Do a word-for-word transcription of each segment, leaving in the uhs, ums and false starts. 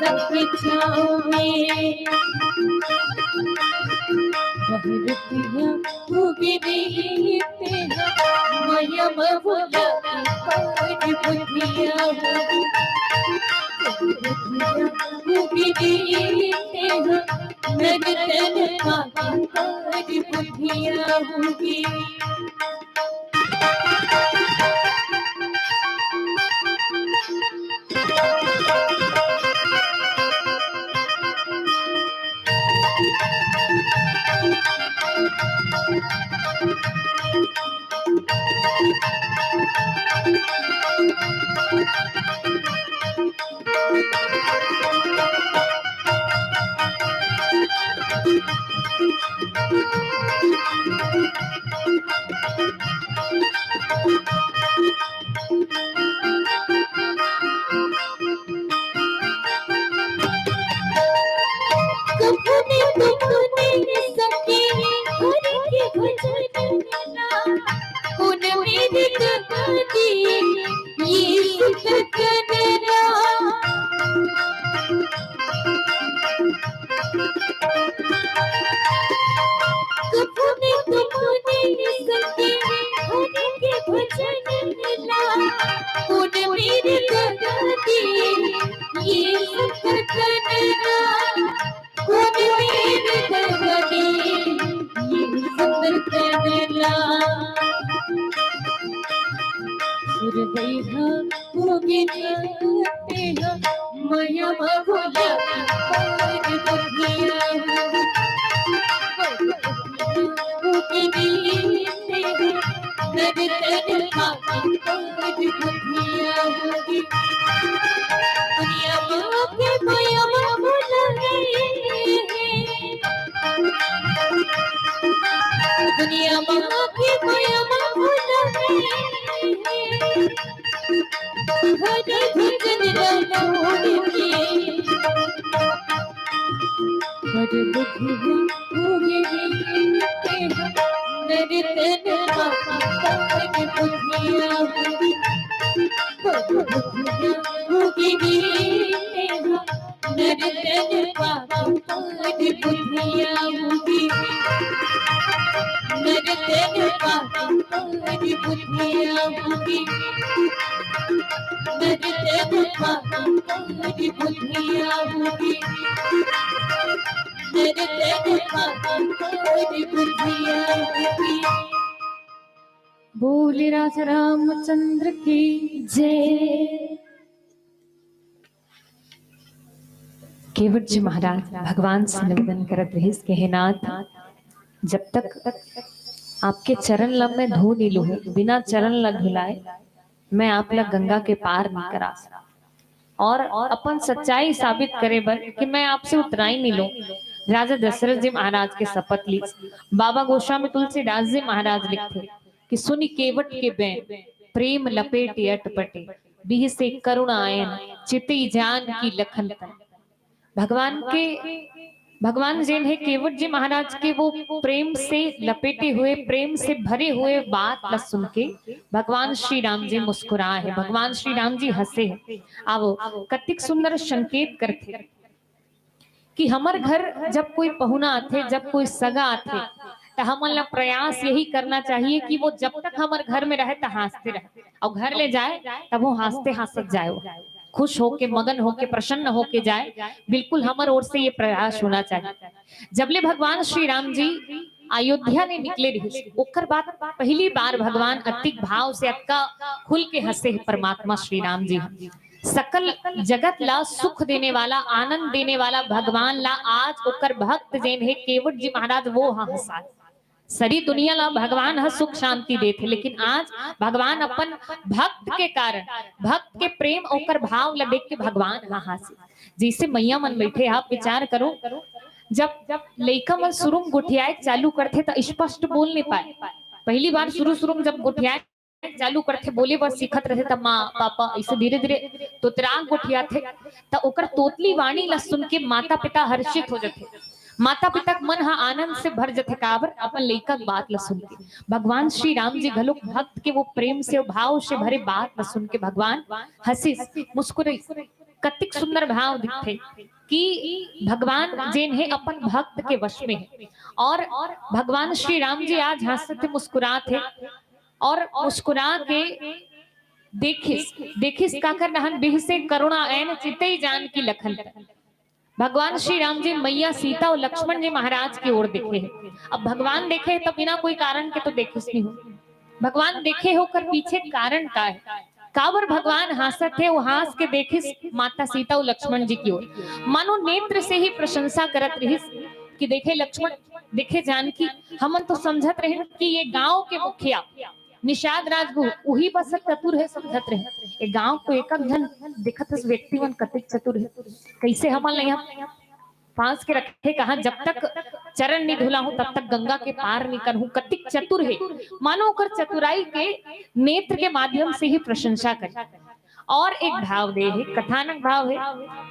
के छाँव में। बहरतिया उगरी तेहा, मया महुला की पार बुधिया हो। बहरतिया उगरी तेहा, नर तन पार बुधिया होगी। कपने कपने सके हरि के भजन ना, कोन मेरे कपने ये सुख करना। कपने कपने सके हरि के भजन ना, कोन मेरे कपने ये सुख करना। कोन मेरे कपने ये सुख करना। सुर बैठा उगरी तेहा, मया महुला की पार बुधिया हो। उगरी तेहा, नर तन पार बुधिया होगी। दुनिया माँ के मया महुला है। दुनिया माँ के मया महुला है। हरि भजन ला छोड़ के। बड़ दुख हुए तेहा, नर तन पार बुधिया होगी। बड़ दुख हुए तेहा, नर तन पार बुधिया होगी। नर तन पार बुधिया होगी। नर तन पार बुधिया होगी। नर तन पार बुधिया होगी। बोले राजा रामचंद्र की जय। केवट जी महाराज भगवान से निवेदन करत रहिस, कहे, "नाथ, जब तक आपके चरण ला मैं धो नहीं लूँ, बिना चरण ला धुलाए मैं आप ला गंगा के पार नहीं करा सकूँ।" और अपन सच्चाई साबित करे बर कि मैं आपसे उतराई नहीं लूँ, राजा दशरथ जी महाराज के शपथ ली। बाबा गोस्वामी तुलसीदास जी महाराज लिखथे कि सुनि केवट के बें, प्रेम लपेटे अटपटे, बिहसे करुण आयन, चितई जानकी लखन तन। भगवान के, भगवान जेन हे केवट जी महाराज के, वो प्रेम से लपेटे हुए, प्रेम से भरे हुए बात ला सुन के भगवान श्री राम जी मुस्कुराए हे, भगवान श्री राम जी हंसे हे। अब कतिक सुंदर संकेत करथे कि हमर घर जब कोई पहुना आथे, जब कोई सगा आथे, त हमन ला प्रयास यही करना चाहिए कि वो जब तक हमर घर में रहे, त हंसते रहे, और घर ले जाए, तब वो हंसते हंसत जाए, वो खुश होके, मगन होके, प्रसन्न होके जाए। बिल्कुल हमर ओर से ये प्रयास होना चाहिए। जब ले भगवान श्री राम जी अयोध्या ले निकले रहिस, ओकर बाद पहली बार भगवान अतिक भाव से, अतका खुल के हंसे हे परमात्मा श्री राम जी। सकल जगत ला सुख देने वाला, आनंद देने वाला भगवान ला आज ओकर भक्त जेन हे केवट जी महाराज, वो ह हंसाए। सारी दुनिया ला भगवान ह सुख शांति देथे, लेकिन आज भगवान अपन भक्त के कारण, भक्त के प्रेम, ओकर भाव ला देख के भगवान ह हंसे। जैसे मैया मन बैठे, आप विचार करो, जब, जब लइका मन शुरू में गोठियाए चालू करथे त स्पष्ट बोल नहीं पाए। पहली बार शुरू, शुरू में जब गोठियाए चालू करथे, बोले बर सीखत रथे, त माँ, पापा ऐसे धीरे-धीरे तोतरा गोठियाथे, त ओकर तोतली वाणी ला सुन के माता-पिता हर्षित हो जथे। माता-पिता के मन ह आनंद से भर जथे। काबर? अपन लइका के बात ला सुन के। भगवान श्री राम जी घलोक भक्त के वो प्रेम से, वो भाव से भरे बात ला सुन के भगवान हंसिस, मुस्कुराइस। कतिक सुंदर भाव दिखथे कि भगवान जेन हे अपन भक्त के वश में हे। और भगवान श्री राम जी आज हंसत हे, मुस्कुरात हे, और मुस्कुरा के देखिस, देखिस काकर डहन बिहसे करुणा ऐन चितई जानकी लखन। भगवान श्री राम जी मैया सीता और लक्ष्मण जी महाराज की ओर देखे हे। अब भगवान देखे हे त बिना कोई कारण के तो देखिस नहीं हो। भगवान देखे हे ओकर पीछे कारण का हे? काबर भगवान हंसत हे, वो हंस के देखिस माता सीता और लक्ष्मण जी की ओर, मानो नेत्र से ही प्रशंसा करत रहिस कि देखे लक्ष्मण, देखे जानकी, हमन तो समझत रहे कि ये गांव के मुखिया निषाद राजगुरु उही बस चतुर हे समझत रहे। ये गांव को एक झन देखत हस व्यक्ति मन कतिक चतुर हे, कैसे हमन ल यहाँ फांस के रखे, कहा जब तक चरण नहीं धुला हूँ तब तक गंगा के पार नहीं कर हूँ, कतिक चतुर हे। मानो ओकर चतुराई के नेत्र के माध्यम से ही प्रशंसा करे। और एक भाव दे हे, कथानक भाव हे।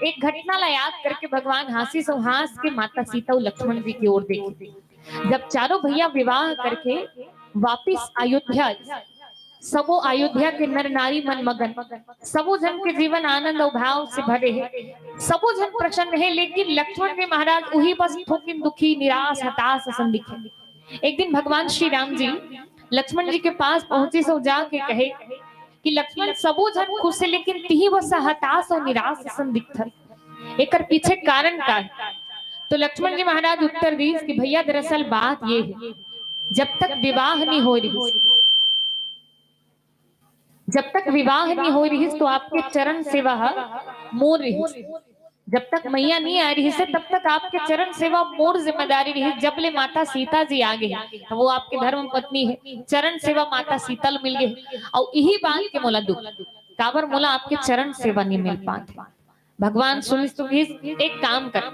एक घटना ला याद करके भगवान हंसिस अउ हंस के माता सीता अउ लक्ष्मण जी की ओर देखे। जब चारों भैया विवाह करके वापिस अयोध्या, सबो अयोध्या के नर नारी मन मगन, सबो झन के जीवन आनंद अउ भाव से भरे हे, सबो झन प्रसन्न हे, लेकिन लक्ष्मण जी महाराज उही बस थोकिन दुखी, निराश, हताश असन दिखे। एक दिन भगवान श्री राम जी लक्ष्मण जी के पास पहुंचिस अउ जाके कहे कि लक्ष्मण, सबो झन खुश हे, लेकिन तिही बस हताश अउ निराश असन दिखथस। एकर पीछे कारण का हे? तो लक्ष्मण जी महाराज उत्तर दिस कि भैया, दरअसल बात ये हे, जब तक विवाह नहीं हो रहिस, जब तक विवाह नहीं हो रहिस तो आपके चरण सेवा ह मोर रहिस। जब तक मैया नहीं आ रहिस हे, तब तक आपके चरण सेवा मोर जिम्मेदारी रहिस। जब ले माता सीता जी आ गे हे, त वो आपके धर्म पत्नी हे, चरण सेवा माता सीता ल मिल गे हे। अउ इही बात के मोला दुख, काबर मोला आपके चरण सेवा नहीं मिल पात हे। भगवान सुनिस तो कहिस, एक काम कर,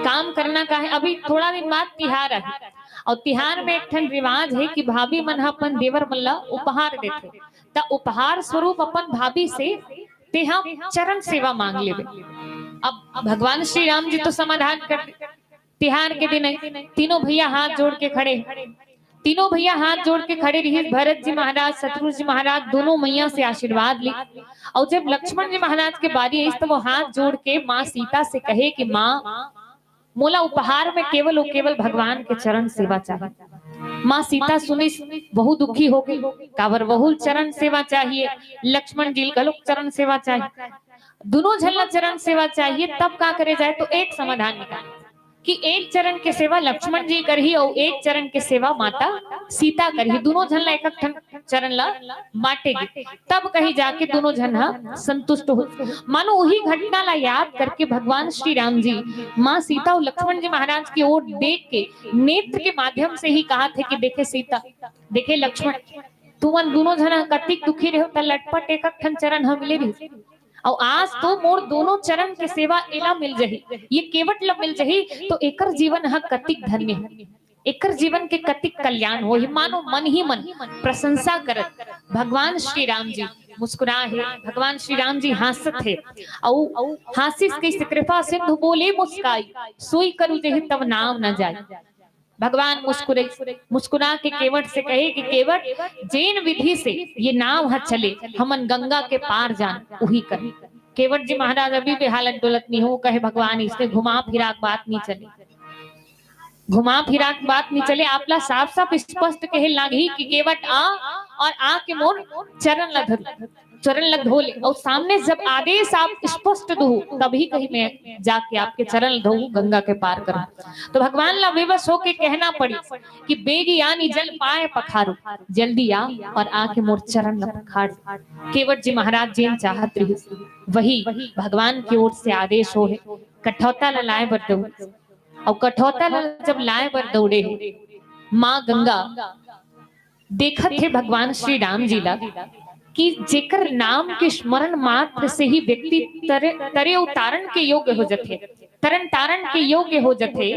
काम करना का हे, अभी थोड़ा दिन बाद तिहार आही, अउ तिहार में एक ठन रिवाज हे कि भाभी मन ह अपन देवर मन ला उपहार देथे, त उपहार स्वरूप अपन भाभी से तेहा चरण सेवा मांग लेबे। अब भगवान श्री राम जी तो समाधान कर दे, तिहार के दिन हे, तीनों भैया हाथ जोड़ के खड़े, तीनों भैया हाथ जोड़ के खड़े रहिस। भरत जी महाराज, शत्रुघ्न जी महाराज दोनों मैया से आशीर्वाद ली। अउ जब लक्ष्मण जी महाराज के बारी आइस त वो हाथ जोड़ के माँ सीता से कहे कि माँ, मोला उपहार में केवल अउ केवल भगवान के चरण सेवा चाही। माँ सीता सुनिस, वहू दुखी हो गे, काबर वहू ल चरण सेवा चाहिए, लक्ष्मण जी ल घलोक चरण सेवा चाहिए, दोनों झन ला चरण सेवा चाहिए। तब का करे जाए? तो एक समाधान निकाल कि एक चरण के सेवा लक्ष्मण जी करही अउ एक चरण के सेवा माता सीता करही, दोनों झन ला एक एक ठन चरण ला बांटे गे, तब कहीं जाके दोनों झन ह संतुष्ट हो। मानो उही घटना ला याद करके भगवान श्री राम जी माँ सीता अउ लक्ष्मण जी महाराज की ओर देख के नेत्र के माध्यम से ही कहाथे कि देखे सीता, देखे लक्ष्मण, तुमन दोनों झन ह कतिक दुखी रहे हो, त लटपट एक एक ठन चरण ह मिले रहिस। अउ आज तो मोर दोनों चरण के सेवा एला मिल जही, ये केवट ल मिल जही, तो एकर जीवन ह कतिक धन्य हे, एकर जीवन के कतिक कल्याण होही। मानो मन ही मन प्रशंसा करत भगवान श्री राम जी मुस्कुरा हे, भगवान श्री राम जी हंसत हे, अउ हंसिस कहिस कृपा सिंधु बोले मुस्काई, सोई करू जेहि तव नाम न जाई। भगवान मुस्कुरे, मुस्कुरा के केवट से कहे कि केवट, जेन विधि से ये नाव ह चले, हमन गंगा के पार जान, उही कर। केवट जी महाराज अभी भी हालत डोलत नहीं हो, कहे भगवान, इसने घुमा फिरा के बात नहीं चले, घुमा फिरा के बात नहीं चले। आपला साफ साफ स्पष्ट कहे लागही कि केवट आ और आ के मोर चरण ला धरू, चरण ला धो ले। और सामने जब आदेश आप स्पष्ट दो, तभी कहीं मैं जाके आपके चरण ला धोऊ, गंगा के पार करूँ। तो भगवान ला विवश होके कहना पड़ी कि बेगी आनी जल पाए पखारू, जल्दी आ और आके मोर चरण ला पखार। केवट जी महाराज जेन चाहत रहिस, वही भगवान की ओर से आदेश हो है, कठौता ला लाए बर दऊ। और कठौता ला जब लाए बर दौड़े हे, माँ गंगा देखत हे भगवान श्री राम जी ला कि जेकर नाम के स्मरण मात्र से ही व्यक्ति तरे, तरे उतारण के योग्य हो जथे, तरन तारण के योग्य हो जथे।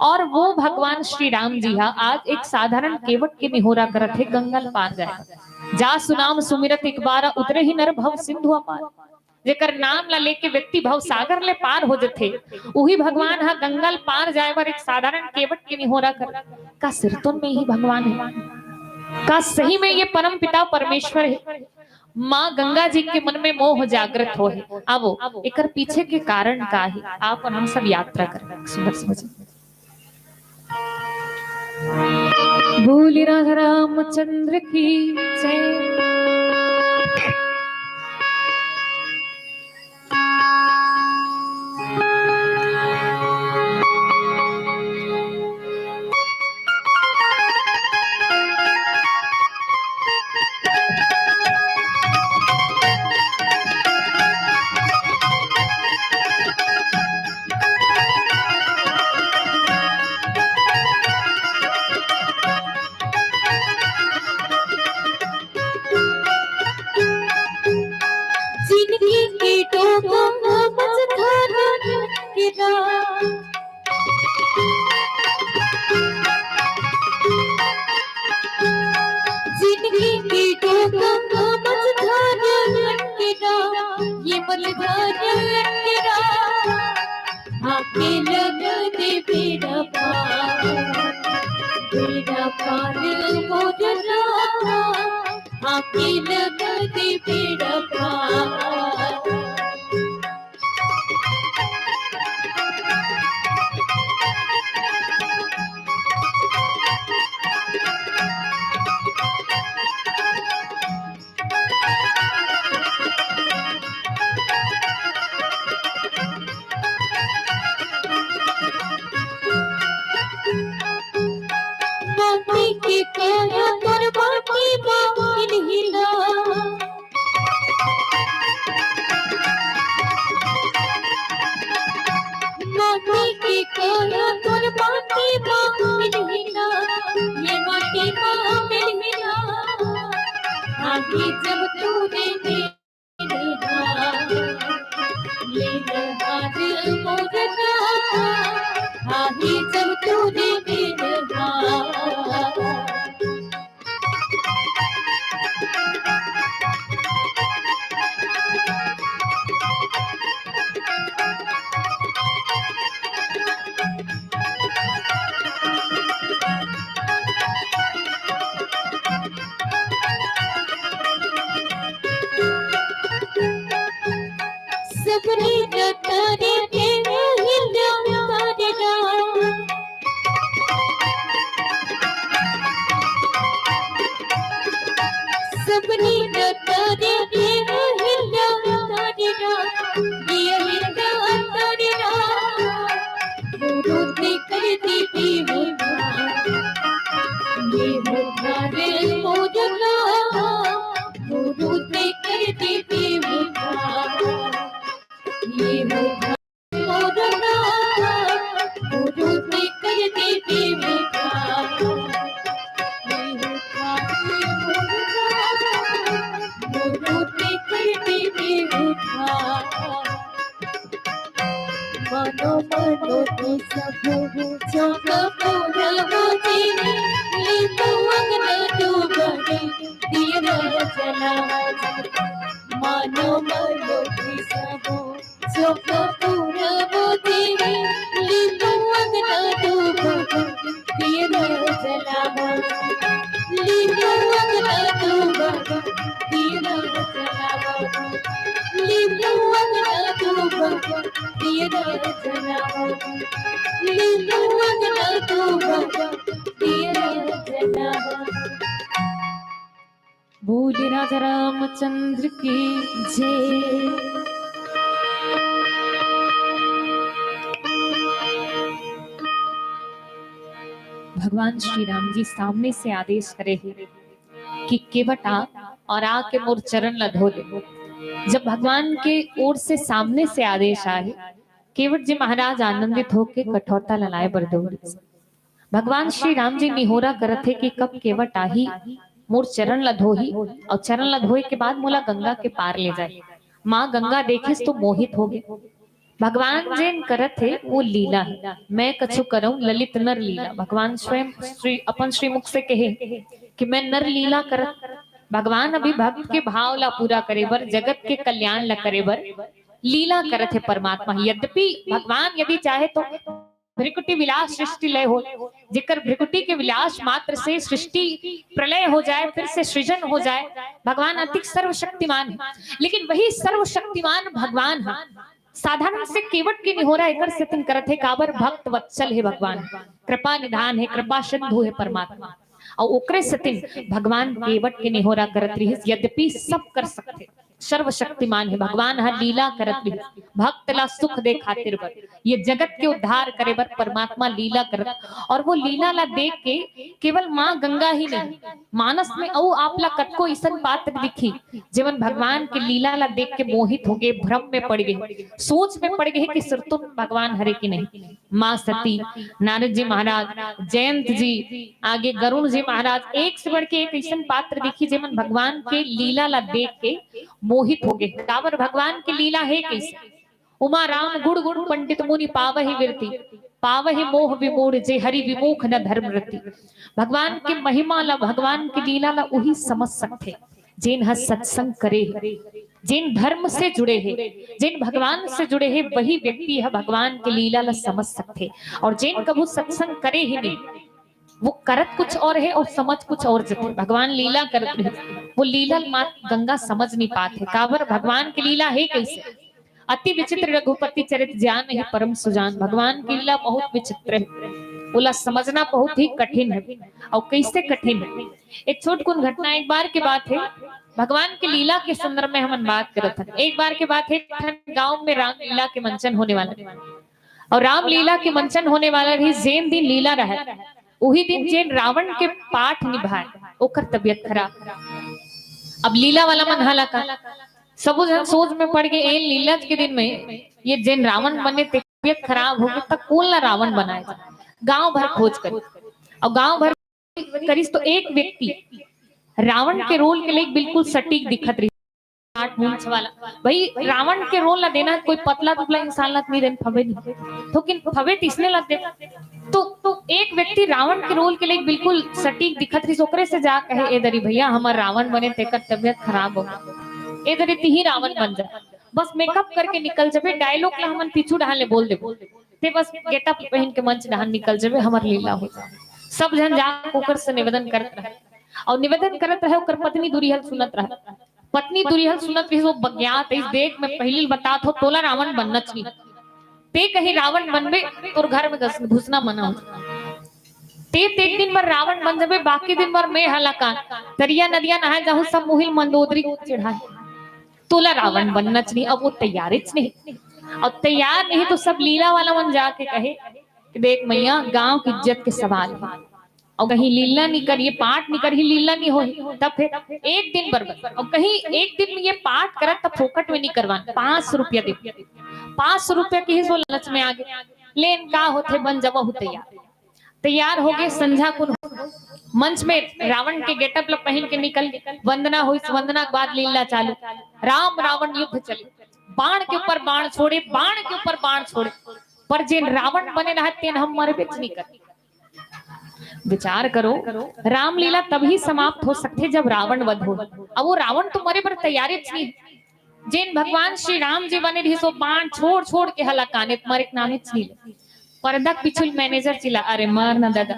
और वो भगवान श्री राम जी हा आज एक साधारण केवट के निहोरा करत हे, गंगा ल पार जाए। जा सुनाम सुमिरत एक बार, उतरे ही नर भव सिंधु अपार। जेकर नाम ला लेके व्यक्ति भव सागर ले पार हो जथे, उही भगवान हा गंगा ल पार जाए बर एक साधारण केवट के निहोरा कर। का सिरतोन में ही भगवान है? का सही में ये परम पिता परमेश्वर है? माँ गंगा जी के मन में मोह जागृत होहे। आवो, एकर पीछे के कारण का हे, आप मन हम सब यात्रा करें। सुंदर समझ। बोल राजा रामचंद्र की जय। जिनकी कीटों को मत खाना, जिनकी कीटों को मत खाना, ये मत खाना, आके लगा दे बेड़ा पार, बेड़ा पार मोर राम, आके लगा दे बेड़ा पार। माटी के काया तोर माटी मा मिलही ना। माटी के काया तोर माटी मा मिलही ना। ये माटी मा मिलही ना। आगे जब तू देखे सबरी जतरी के हिंदू करना। सबरी जतरी के हिंदू करना। ये हिंदू करना। गुरु ते कर दी देवता। ये होता रे मोदना। गुरु ते कर दी देवता। ये होता मोदना। गुरु ते कर दी देवता। ये होता रे मोदना। गुरु ते कर दी देवता। मानो मानो तू सब चौक पूरा हो जी, लीलू अंगना तू बड़ी दिया जला जी। मानो मानो तू सब चौक पूरा हो जी, लीलू अंगना तू बड़ी दिया जला जी। लीलू अंगना तू बड़ी दिया जला जी। लीलू अंगना तू बड़ी दिया जला जी। लीलू अंगना तू बड़ी दिया जला जी। बोल राजा रामचंद्र की जय। भगवान श्री राम जी सामने से आदेश करे हे कि केवट आ और आके मोर चरण ला धो ले। जब भगवान के ओर से सामने से आदेश आए, केवट जी महाराज आनंदित होके कठौता ला लाए बर दौड़िस। भगवान श्री राम जी निहोरा करत हे कि कब केवट आही, मोर चरण ला धोही, और चरण ला धोए के बाद मोला गंगा के पार ले जाए। माँ गंगा देखिस तो मोहित हो गए। भगवान जेन करत हे वो लीला हे, मैं कछु करऊं ललित नर लीला। भगवान स्वयं श्री अपन श्रीमुख से कहे कि मैं नर लीला करत। भगवान अभी भक्त के भाव ला पूरा करे बर, जगत के कल्याण ला करे बर लीला करत हे परमात्मा। यद्यपि भगवान यदि चाहे तो भ्रिकुटी विलास सृष्टि लय हो, जेकर भ्रिकुटी के विलास मात्र से सृष्टि प्रलय हो जाए, फिर से सृजन हो जाए। भगवान अतिक सर्वशक्तिमान है, लेकिन वही सर्वशक्तिमान भगवान ह साधारण से केवट के निहोरा एकर सेतिन करत हे, काबर भक्त वत्सल हे भगवान, कृपा निधान हे, कृपा सिंधु हे परमात्मा। अउ ओकरे सेतिन भगवान केवट के निहोरा करत रिहिस, यद्यपि सब कर सकथे, सर्वशक्तिमान हे भगवान ह, लीला करत रिहिस भक्त ला सुख दे खातिर बर, ये जगत के उद्धार करे बर परमात्मा लीला करत। और वो लीला ला देख के केवल माँ गंगा ही नहीं, मानस में अउ आप ला कतको इसन पात्र दिखी, जेमन भगवान के लीला ला देख के मोहित हो गए, भ्रम में पड़ गए, सोच में पड़ गए कि सिरतुन भगवान हरे कि नहीं। माँ सती, नारद जी महाराज, जयंत जी, आगे गरुण जी महाराज, एक से बढ़ के एक अइसन पात्र दिखी, जेमन भगवान के लीला ला देख के मोहित हो गए। काबर भगवान के लीला हे कइसे? उमा राम गुण गुण पंडित मुनि पावहि विरति, पावहि मोह विमूढ़ जे हरि विमुख न धर्म रति। भगवान के महिमा ला, भगवान के लीला ला उही समझ सकथे, जेन ह सत्संग करे हे, जेन धर्म से जुड़े हे, जेन भगवान से जुड़े हे, वही व्यक्ति ह भगवान के लीला ला समझ सकथे। और जेन कभू सत्संग करे ही नहीं, वो करत कुछ और हे और समझ कुछ और जथे। भगवान लीला करत रहे, वो लीला मात गंगा समझ नहीं पात हे। काबर भगवान के लीला हे कइसे? अति विचित्र रघुपति चरित ज्ञान ही परम सुजान। भगवान के लीला बहुत विचित्र हे, ओला समझना बहुत ही कठिन हे। और कइसे कठिन हे? एक छोटकुन घटना, एक बार के बात हे, भगवान के लीला के संदर्भ में हमन बात करत हन। एक बार के बात हे, एक ठन गांव में रामलीला के मंचन होने वाला हे। और रामलीला के मंचन होने वाला रहिस, जेन दिन लीला रहय, उही दिन जेन रावण के पाठ निभाय, ओकर तबियत खराब। अब लीला वाला मन हला का, सबो झन सोच में पड़ गए, ए लीला के दिन में ये जेन रावण बने, ते तबियत खराब हो गए, त कोन ला रावण बनाए? गांव भर खोज करिस, और गांव भर करिस तो एक व्यक्ति रावण के रोल के लिए बिल्कुल सटीक दिखत रहिस, आठ मूंछ वाला। भाई, रावण के रोल ला देना, कोई पतला दुबला इंसान ला नहीं देन, फबे नहीं, लेकिन फबे त इसने ला दे। तो, तो एक व्यक्ति रावण के रोल के लिए बिल्कुल सटीक दिखत रहिस, ओकरे से जा कहे, ए दरी भैया, हमर रावण बने, तेकर तबियत खराब हो, ए दरी तिही रावण बन जा, बस मेकअप करके निकल जबे, डायलॉग ला हमन पीछू डहान ले बोल देबो, ते बस गेटअप पहन के मंच डहान निकल जबे, हमर लीला हो जाए। सब झन जा ओकर से निवेदन करत रहे, और निवेदन करत रहे, ओकर पत्नी दूरी हल सुनत रहे। पत्नी दूरी हल सुनत रहिस, वो बग्यात रहिस, देख, मैं पहिली बतात हों, तोला रावण बनना चाहिए। ते कहीं रावण बनबे, तोर घर में घुस-, घुसना मना हो। ते, ते एक दिन बर रावण बन जबे, बाकी दिन बर मैं हला का, तरिया नदिया नहाए जाहूं, सब मुहिल मंदोदरी चढ़ाए। तोला रावण बनना चाहिए। अब वो तैयार ही नहीं, और तैयार नहीं तो सब लीला वाला मन जाके कहे कि देख मैया, गांव की इज्जत के सवाल है, और कहीं लीला नहीं करिए, पाठ नहीं करिए, लीला नहीं होही, तब फिर एक दिन बर बस। और कहीं एक दिन में ये पाठ करत, तब फोकट में नहीं करवान, पांच सौ रुपया दे। पांच सौ रुपया के ही सो लालच में आ गए, लेन का होथे, बन जबहू तैयार। तैयार हो गए, संझा कुन मंच में रावण के गेटअप ला पहन के निकल गए। वंदना हुई, वंदना के बाद लीला चालू। राम रावण युद्ध चले, बाण के ऊपर बाण छोड़े, बाण के ऊपर बाण छोड़े, पर जेन रावण बने रहा, तेन हम मरबेच नहीं कर। विचार करो, रामलीला तभी समाप्त हो सकथे जब रावण वध हो। अब वो रावण तो मरे बर तैयारी नहीं, जेन भगवान श्री राम जी बने रहिस, वो बाण छोड़ छोड़ के हला काने, मरे के नाम ही नहीं ले। परदा के पीछू ले मैनेजर चिल्ला, अरे मर ना दादा,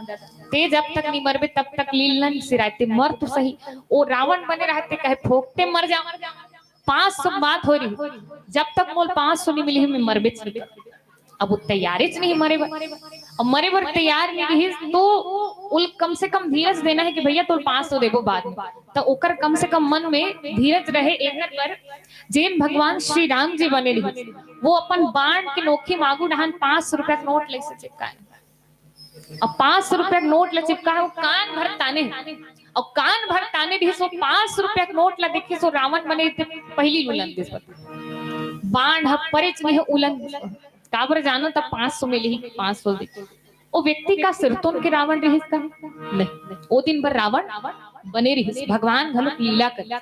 ते जब तक नहीं मरबे तब तक लीला नहीं सिराए, ते मर तो सही। वो रावण बने रहते कहे फोकटे मर जा, पांच सौ बात हो रही, जब तक मोल पांच सौ नहीं मिली, मैं मरबे नहीं कर। अब वो तैयारी च नहीं मरे बर, अब मरे बर तैयार नहीं रहिस, तो उल कम से कम धीरज देना है कि भैया, तोर पांच सौ देबो बाद में। तो ओकर कम से कम मन में धीरज रहे, एकर बर जेन भगवान श्री राम जी बने रहिस, वो अपन बाण के नोखी मागू डहान पांच सौ रुपया के नोट ले से चिपकाए। अब पांच सौ रुपया के नोट ले चिपकाए, वो कान भर ताने, और कान भर ताने रहिस, वो पांच सौ रुपया के नोट ला देखिस, वो रावण बने ते पहिली उलन दिस, बाण ह परेच नहीं उलन दिस। काबर जानो, तब पांच सौ मिली, पांच सौ दे। वो व्यक्ति का सिरतोन के रावण रहिस का? नहीं, वो दिन बर रावण बने रहिस। भगवान घलो लीला करे,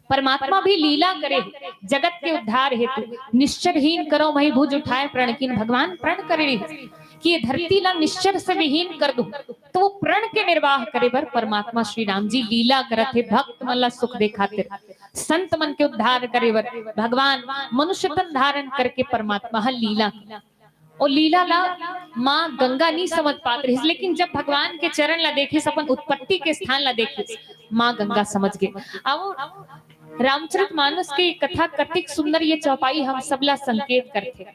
परमात्मा भी लीला करे, जगत के उद्धार हेतु। निश्चरहीन करो महि भुज उठाए प्रण कीन। भगवान प्रण करे रहिस कि ये धरती ला निश्चर से विहीन कर दूं, तो वो प्रण के निर्वाह करे बर परमात्मा श्री राम जी लीला करत हे, भक्त मन ला सुख दे खातिर, संत मन के उद्धार करे बर भगवान मनुष्य तन धारण करके परमात्मा ह लीला। और लीला ला माँ गंगा नहीं समझ पात रहिस, लेकिन जब भगवान के चरण ला देखिस, अपन उत्पत्ति के स्थान ला देखिस, माँ गंगा समझ गे। अब रामचरित मानस के कथा कतिक सुंदर ये चौपाई हम सब ला संकेत करथे।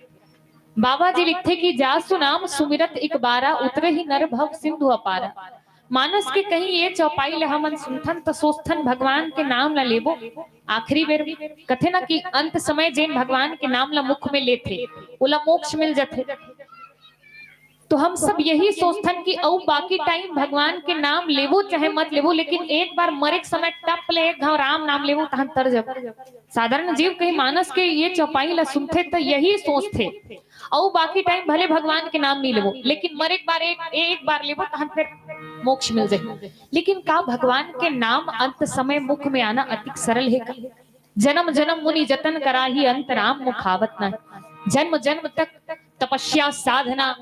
बाबा जी लिखथे कि "जासु नाम सुमिरत इक बारा, उतरहि नर भव सिंधु अपारा।" मानस के कहीं ये चौपाई ला हमन सुनथन त सोचथन भगवान के नाम ला लेबो। आखिरी बेर कथे ना कि अंत समय जेन भगवान के नाम ला मुख में लेथे, ओला मोक्ष मिल जथे। तो हम सब यही सोचथन कि अउ बाकी टाइम भगवान के नाम लेबो चाहे मत लेबो, लेकिन एक बार मरे के समय टप ले एक घाव राम नाम लेबो, तहन तर जब साधारण जीव कहीं मानस के ये चौपाई ला सुनथे त यही सोचथे, अउ बाकी टाइम भले भगवान के नाम नहीं लेबो, लेकिन मरे एक बार एक, एक बार लेबो, तहन फिर मोक्ष मिल जाए। लेकिन का भगवान के नाम अंत समय मुख में आना अतिक सरल है का? "जन्म जन्म मुनि जतन कराही, अंत राम मुखावत ना।" जन्म जन्म तक तपस्या, साधना,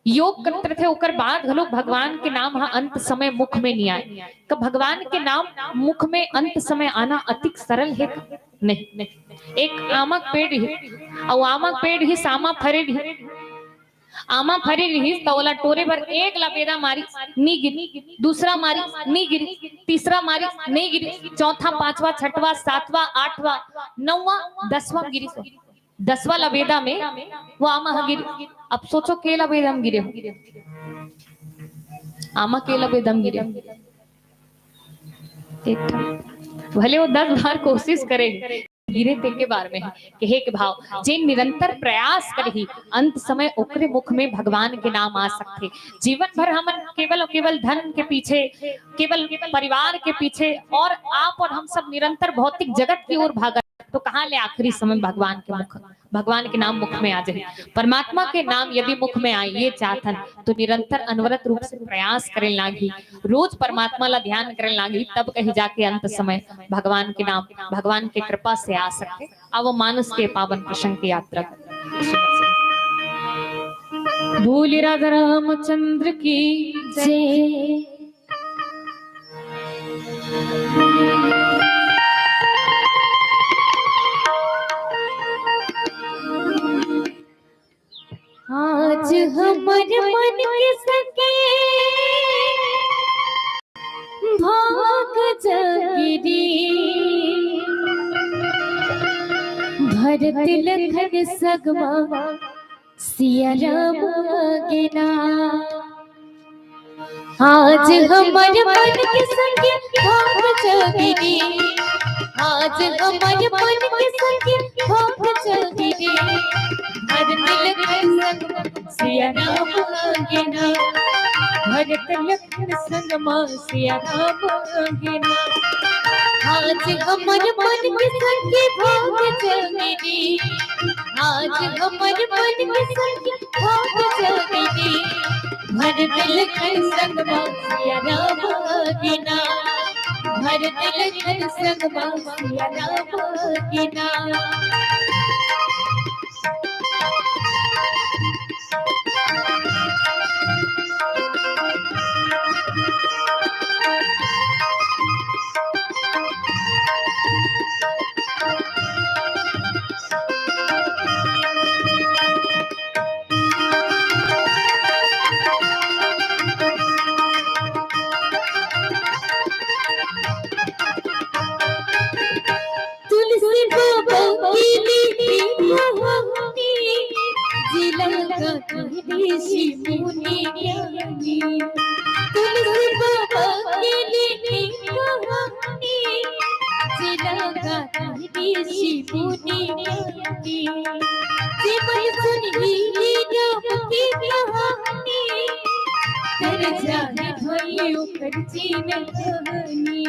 योग करत रथे, ओकर बाद घलोक भगवान के नाम ह अंत समय मुख में नहीं आए। का भगवान के नाम मुख में अंत समय आना अतिक सरल है का? नहीं। एक आमक पेड़ ही, अउ आमक पेड़ ही सामा फरे ही। आमा फरे रिहिस, त ओला टोरे बर एक लबेदा मारिस, नी गिरिस, दूसरा मारिस, नी गिरिस, तीसरा मारिस, नी गिरिस, चौथा, पांचवा, छठवा, सातवा, आठवा, नौवा, दसवां गिरिस। दसवां लबेदा में वो आमा ह गिरिस। अब सोचो, के लबेदा में गिरे हो? आमा के लबेदा में गिरे हो? एक ठन। भले वो दस बार कोशिश करे, गिरे तेके बार में है कि हे के भाव, जे निरंतर प्रयास करही, अंत समय ओकरे मुख में भगवान के नाम आ सकथे। जीवन भर हमन केवल, केवल धन के पीछे, केवल परिवार के पीछे, और आप और हम सब निरंतर भौतिक जगत की ओर भागत, तो कहाँ ले आखिरी समय भगवान के मुख, भगवान के नाम मुख में आ जाए? परमात्मा के नाम यदि मुख में आए, ये चाहथन, तो निरंतर अनवरत रूप से प्रयास करे लागी, रोज परमात्मा ला ध्यान करे लागी, तब कहीं जाके अंत समय भगवान के नाम, भगवान के कृपा से आ सकथे। अब मानस के पावन प्रसंग की यात्रा। बोल राजा रामचंद्र की जय। आज हमर मन के सके भाग जगरी, भरत लखन सगमा सिया राम आगेना। आज हमर मन के संगे भाग जगरी, आज हमर मन के संगे भाग जगरी। भरत लखन संग सिया राम आगेना, भरत लखन संग मा सिया राम आगेना। आज हमर मन के संगे भाग जगरी, आज हमर मन के संगे भाग जगरी। भरत लखन संग मा सिया राम आगेना, भरत लखन संग मा सिया राम आगेना। तुलसी बाबा के लिए हमने जिला का ऋषि मुनि ज्ञानी। तुलसी बाबा के लिए हमने जिला का ऋषि मुनि ज्ञानी। जीवन सुनही राम की कहानी, कर जाए भाई ओकर जीन कहानी।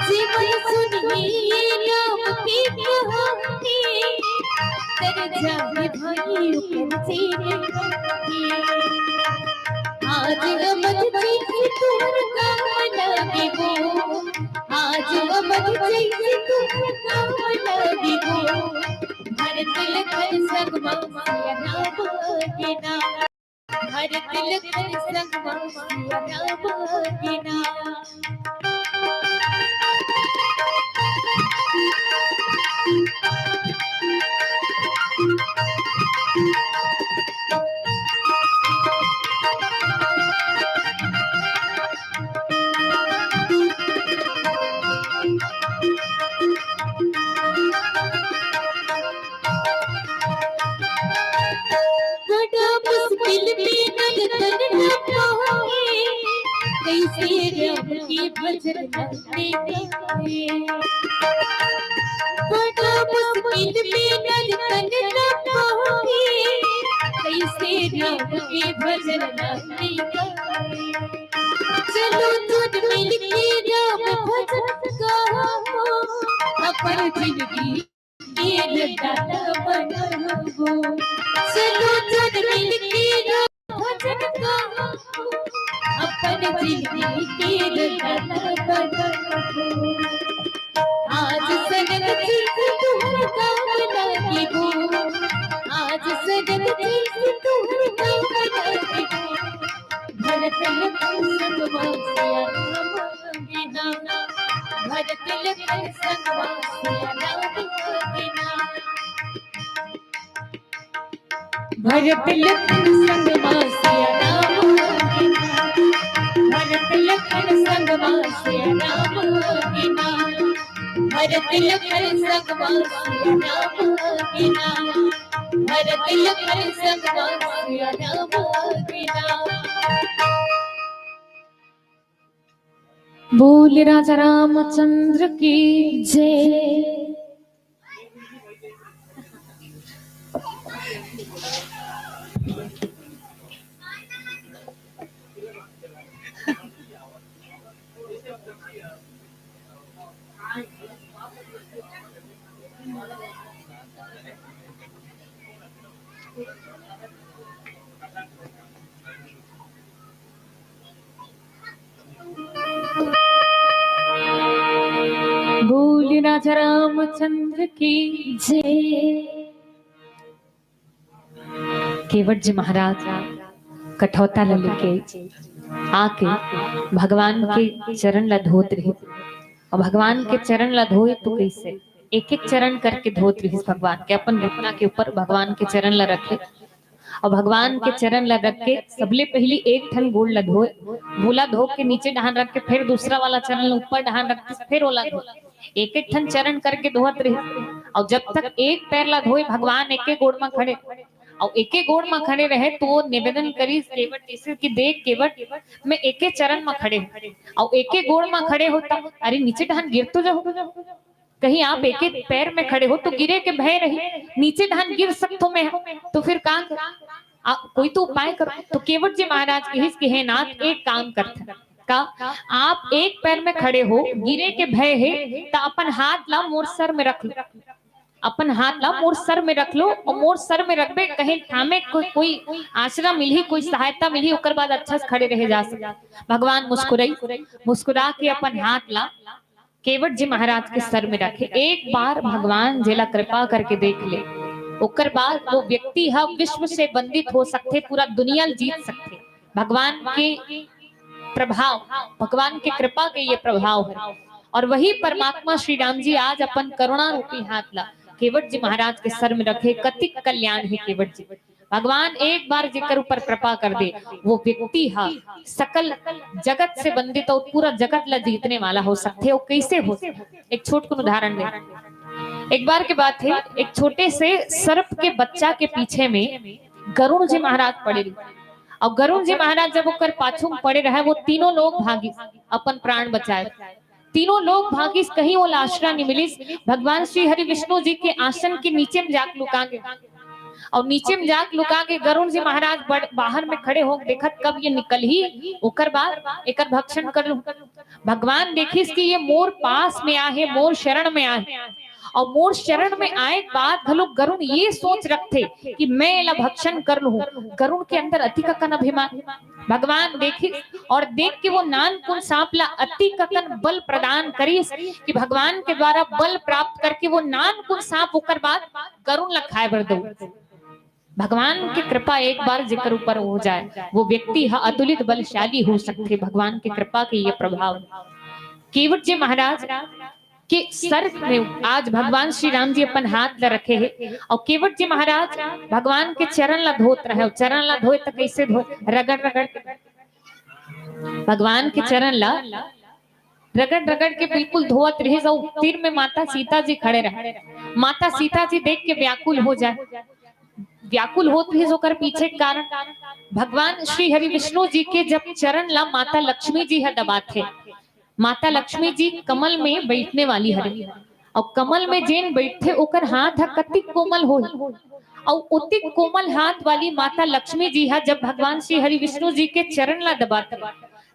जीवन सुनही राम की कहानी, कर जाए भाई ओकर जीन कहानी। आज अमर जीत तोहर काम लागे हो, आज अमर जीत तोहर काम लागे हो। भरत लखन संग मा सिया राम आगेना, भरत लखन संग मा सिया राम आगेना। बड़ा मुश्किल में नंदन न पाए, कैसे राम के भजन नंदे गाए। बड़ा मुश्किल में नंदन न पाए, कैसे राम के भजन नंदे गाए। चलो तुम मिलके राम भजन गाओ, अपन जिंदगी के दाता बनाबो। चलो तुम मिलके राम भजन गाओ, अपन जिंदगी के दाता बनाबो। आज सनक चीज तुहर काम लागिबो, आज सनक चीज तुहर काम लागिबो। भरत लखन संगमा सिया राम आगे ना, भरत लखन संगमा सिया राम आगे ना। भरत लखन संगमा सिया राम आगे ना, भरत लखन संगमा सिया राम आगे ना, भरत लखन संगमा सिया राम आगे ना, भरत लखन संगमा सिया राम आगे ना। बोल राजा रामचंद्र की जय। बोल राजा रामचंद्र की जय। केवट जी महाराज कठौता ल लेके आके भगवान के चरण ल धोत रहिस। अउ भगवान के चरण ल धोए तो कइसे? एक एक चरण करके धोत रहिस भगवान के। अपन घुटना के ऊपर भगवान के चरण ल रखे अउ भगवान के चरण ल रख के सबले पहिली एक ठन गोड़ ल धोए, वोला धो के नीचे डहान रख के फेर दूसरा वाला चरण ल ऊपर डहान रख के फेर ओला धोए। एक एक ठन चरण करके धोवत रहिस। अउ जब तक एक पैर ल धोए भगवान एके गोड़ म खड़े, अउ एके गोड़ म खड़े रहे तो वो निवेदन करिस केवट जी से कि देख केवट, मैं एके चरण म खड़े हूँ, अउ एके गोड़ म खड़े हो त अरे नीचे डहान गिर तो जाहूँ, कहीं आप एके पैर में खड़े हो तो गिरे के भय रही, नीचे डहान गिर सकथो मैं, तो फिर का कर? आ, कोई तो उपाय करो। तो केवट जी महाराज कहिस कि हे नाथ, एक काम करथन, का आप एक पैर में खड़े हो, गिरे के भय हे, त अपन हाथ ला मोर सर में रख लो, अपन हाथ ला मोर सर में रख लो, अउ मोर सर में रखबे, कहीं ठामे कोई, कोई आसरा मिलही, कोई सहायता मिलही, ओकर बाद अच्छा से खड़े रहे जा सकही। भगवान मुस्कुराइस, मुस्कुरा के अपन हाथ ला केवट जी महाराज के सर में रखे। एक बार भगवान जेला कृपा करके देख ले, ओकर बाद वो व्यक्ति ह विश्व से वंदित हो सकथे, पूरा दुनिया ल जीत सकथे। भगवान के प्रभाव, भगवान के कृपा के ये प्रभाव है। और वही परमात्मा श्री राम जी आज अपन करुणा रूपी हाथ ला केवट जी महाराज के सर में रखे। कतिक कल्याण हे केवट जी। भगवान एक बार जेकर ऊपर कृपा कर दे, वो व्यक्ति ह सकल जगत से वंदित अउ पूरा जगत ला जीतने वाला हो सकथे। अउ कइसे हो? एक छोटकुन उदाहरण दे। एक बार के बात हे, एक छोटे से सर्प के बच्चा के पीछे में गरुण जी महाराज पड़े रहिस। अउ गरुण जी महाराज जब ओकर पाछू में पड़े रहे, वो तीनों लोग भागिस, अपन प्राण बचाए। तीनों लोग भागिस, कहीं ओला आसरा नइ मिलिस। भगवान श्री हरि विष्णु जी के आसन के नीचे में जाके लुका गे। अउ नीचे में जाके लुका गे, गरुण जी महाराज बड़-, बाहर में खड़े हो देखत, कब ये निकलही, ओकर बाद एकर भक्षण कर लूं। भगवान देखिस कि ये मोर पास में आहे, मोर शरण में आहे, अउ मोर शरण में आए के बाद घलो गरुण ये सोच रखथे कि मैं एला भक्षण कर लूं। गरुण के अंदर अतिक अकन अभिमान। भगवान देखिस अउ देख के वो नानकुन सांप ला अतिक अकन बल प्रदान करिस कि भगवान के द्वारा बल प्राप्त करके वो नानकुन सांप ओकर बाद गरुण ला खाए बर दो। भगवान के कृपा एक बार जेकर ऊपर हो जाए, वो व्यक्ति ह अतुलित बलशाली हो सकथे। भगवान के कृपा के ये प्रभाव। केवट जी महाराज के सर में आज भगवान श्री राम जी अपन हाथ ला रखे हे, अउ केवट जी महाराज भगवान के चरण ला धोत रहे। अउ चरण ला धोए त कइसे धोए? रगड़ रगड़ के। भगवान के चरण ला रगड़ रगड़ के बिल्कुल धोवत रहिस। अउ तीर में माता सीता जी खड़े रहे। माता सीता जी देख के व्याकुल हो जाए। व्याकुल होत रहिस, ओकर पीछे कारण भगवान श्री हरि विष्णु जी के जब चरण ला माता लक्ष्मी जी ह दबाथे, माता लक्ष्मी जी कमल में बैठने वाली हरे, अउ कमल में जेन बैठथे ओकर हाथ ह कतिक कोमल होही, अउ ओतिक कोमल हाथ वाली माता लक्ष्मी जी ह जब भगवान श्री हरि विष्णु जी के चरण ला दबाथे,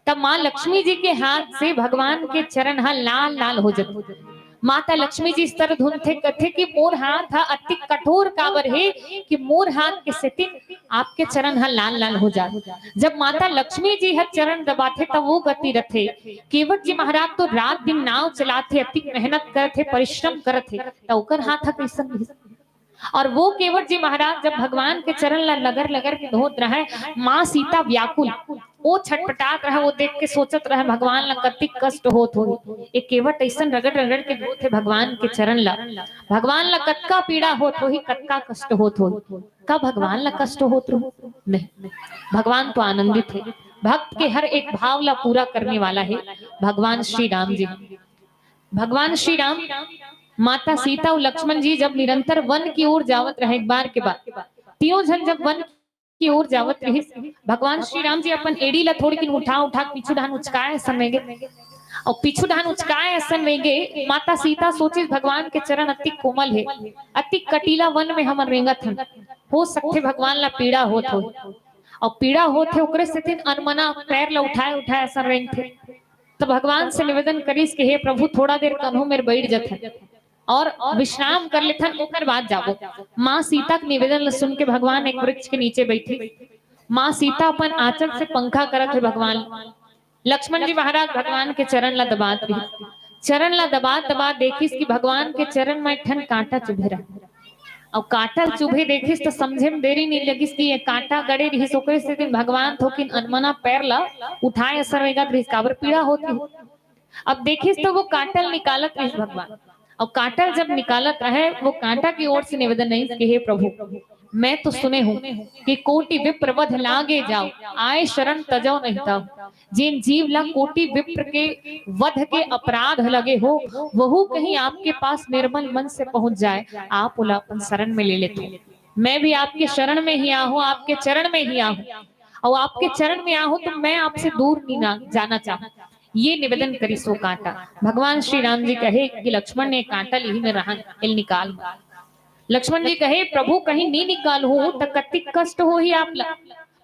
तब माँ लक्ष्मी जी के हाथ से भगवान के चरण ह लाल लाल हो जाथे। माता लक्ष्मी जी स्तर धुनथे, कथे कि मोर हाथ ह अति कठोर काबर हे कि मोर हाथ के सेती आपके चरण ह लाल लाल हो जात। जब माता लक्ष्मी जी ह चरण दबाथे, तब वो गति रथे। केवट जी महाराज तो रात दिन नाव चलाथे, अति मेहनत करथे, परिश्रम करथे, त ओकर हाथ ह कइसन रहिस? और वो केवट जी महाराज जब भगवान के चरण ला लगर लगर के धोत रहे, माँ सीता व्याकुल, वो छटपटात रहे, वो देख के सोचत रहे भगवान ला कतिक कष्ट होत होही। एक केवट अइसन रगड़ रगड़ के धोत हे भगवान के चरण ला, भगवान ला कतका पीड़ा होत होही, कतका कष्ट होत होही। का भगवान ला कष्ट होत रहो? नहीं, भगवान तो आनंदित हे। भक्त के हर एक भाव ला पूरा करने वाला हे भगवान श्री राम जी। भगवान श्री राम, माता सीता अउ लक्ष्मण जी जब निरंतर वन की ओर जावत रहे एक बार के बाद, तीनों झन जब वन की ओर जावत रहिस, भगवान श्री राम जी अपन एड़ी ला थोड़किन उठा उठा पीछू डहान उचकाए असन रेंगे, अउ पीछू डहान उचकाए असन रेंगे। माता सीता सोचिस भगवान के चरण अति कोमल हे, अति कटीला वन में हमन रेंगत हन, हो सकथे भगवान ला पीड़ा होत होही, अउ पीड़ा होत हे ओकरे सेतिन अनमना पैर ला उठाए उठाए असन रेंगथे। त भगवान से निवेदन करिस कि हे प्रभु, थोड़ा देर कन्हू मेर बैठ जथन और विश्राम कर लेथन, ओकर बाद जाबो। माँ सीता के निवेदन ल सुन के भगवान एक वृक्ष के नीचे बैठी। माँ सीता अपन आंचल से पंखा करत हे भगवान। लक्ष्मण जी महाराज भगवान के चरण ला दबात रहिस। चरण ला दबात दबात देखिस कि भगवान के चरण म एक ठन कांटा चुभे रहे। अउ कांटा चुभे देखिस त समझे म देरी नइ लगिस कि ये कांटा गड़े रहिस, ओकरे सेतिन भगवान थोकिन अनमना पैर ला उठाए असन रेंगत रहिस, काबर पीड़ा होत रहिस। अब देखिस त वो कांटा ल निकालत रहिस भगवान। अउ कांटा ल जब निकालत रहे, वो कांटा की ओर से निवेदन रहिस कि हे प्रभु, मैं तो सुने हूँ कि कोटि विप्र वध लागे जाव, आए शरण तजौ नहीं ताव। जेन जीव ला कोटि विप्र के वध के अपराध लगे हो, वहू कहीं आपके पास निर्मल मन से पहुंच जाए, आप ओला अपन शरण में ले लेथो। मैं भी आपके शरण में ही आहूं, आपके चरण में ही आहूं, अउ आपके चरण में आहूं त मैं आपसे दूर नइ ना जाना चाहूं। ये निवेदन करिस वो कांटा। भगवान श्री राम जी कहे कि लक्ष्मण, ये कांटा ल इही में रहन, एला निकाल मत। लक्ष्मण जी कहे, प्रभु, कहीं नइ निकालहूं त कतिक कष्ट होही आप ला।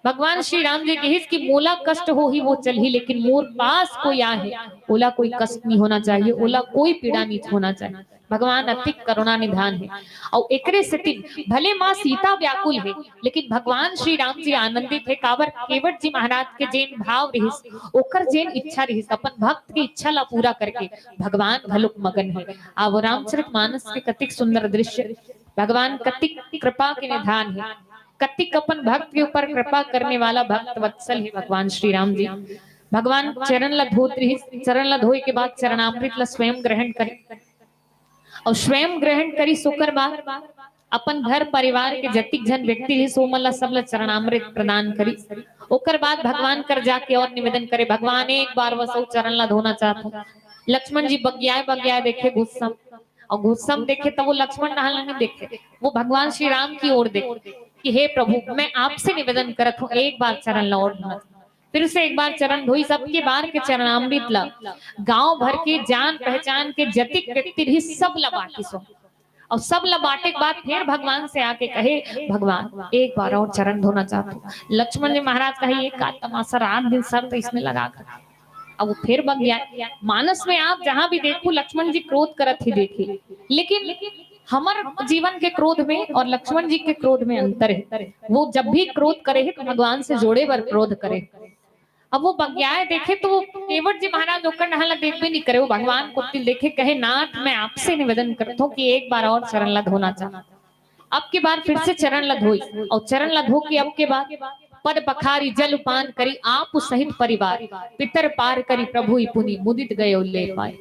भगवान श्री राम जी कहिस कि मोला कष्ट होही वो चलही, लेकिन मोर पास कोई आहे, ओला कोई कष्ट नइ होना चाहिए, ओला कोई पीड़ा नइ होना चाहिए। भगवान अतिक करुणा निधान हे। अउ एकरे सेतिन भले माँ सीता व्याकुल हे, लेकिन भगवान श्री राम जी आनंदित हे। काबर? केवट जी महाराज के जेन भाव रिहिस, ओकर जेन इच्छा रिहिस, अपन भक्त के इच्छा ला पूरा करके भगवान घलोक मगन हे। अब रामचरित मानस के कतिक सुंदर दृश्य, भगवान कतिक कृपा के निधान हे, कतिक अपन भक्त के ऊपर कृपा करने वाला भक्त वत्सल हे भगवान श्री राम जी। भगवान चरण ला धोत रिहिस, चरण ला धोए के बाद चरणामृत ला स्वयं ग्रहण करे, अउ स्वयं ग्रहण करिस, ओकर बाद अपन घर परिवार के जतिक झन व्यक्ति रिहिस, ओमन ला सब ला चरणामृत प्रदान करिस। ओकर बाद भगवान कर जाके अउ निवेदन करे, भगवान, एक बार बस अउ चरण ला धोना चाहत हूँ। लक्ष्मण जी बगियाए बगियाए देखे गुस्सा म, अउ गुस्सा म देखे त वो लक्ष्मण डहान ला नइ देखे, वो भगवान श्री राम की ओर देखे कि हे प्रभु, मैं आपसे निवेदन करत हूँ, एक बार चरण ला अउ धोना। फिर से एक बार चरण धोई, सबके बार के चरणामृत ला गांव भर के जान पहचान के जतिक व्यक्ति रिहिस, सब ला बांटिस ओ। अउ सब ला बांटे के बाद फिर भगवान से आके कहे, भगवान, एक बार अउ चरण धोना चाहत हूँ। लक्ष्मण जी महाराज कहे, ये का तमाशा, रात दिन सर त इसमें लगा कर। अब वो फिर बगियाए। मानस में आप जहां भी देखो, लक्ष्मण जी क्रोध करत ही देखे, लेकिन हमर जीवन के क्रोध में अउ लक्ष्मण जी के क्रोध में अंतर हे। वो जब भी क्रोध करे हे त भगवान से जोड़े बर क्रोध करे। अब वो बगियाए देखे त वो केवट जी महाराज ओकर डहान ला देखबे नइ करे, वो भगवान कोति ल देखे, कहे, नाथ, मैं आपसे निवेदन करत हूँ कि एक बार अउ चरण ला धोना चाहत हूँ। अब के बार फिर से चरण ला धोई, अउ चरण ला धो के अब के बार पद पखारी जल पान करी, आप सहित परिवार पितर पार करी, प्रभु ही पुनि मुदित गए उल्ले पाए।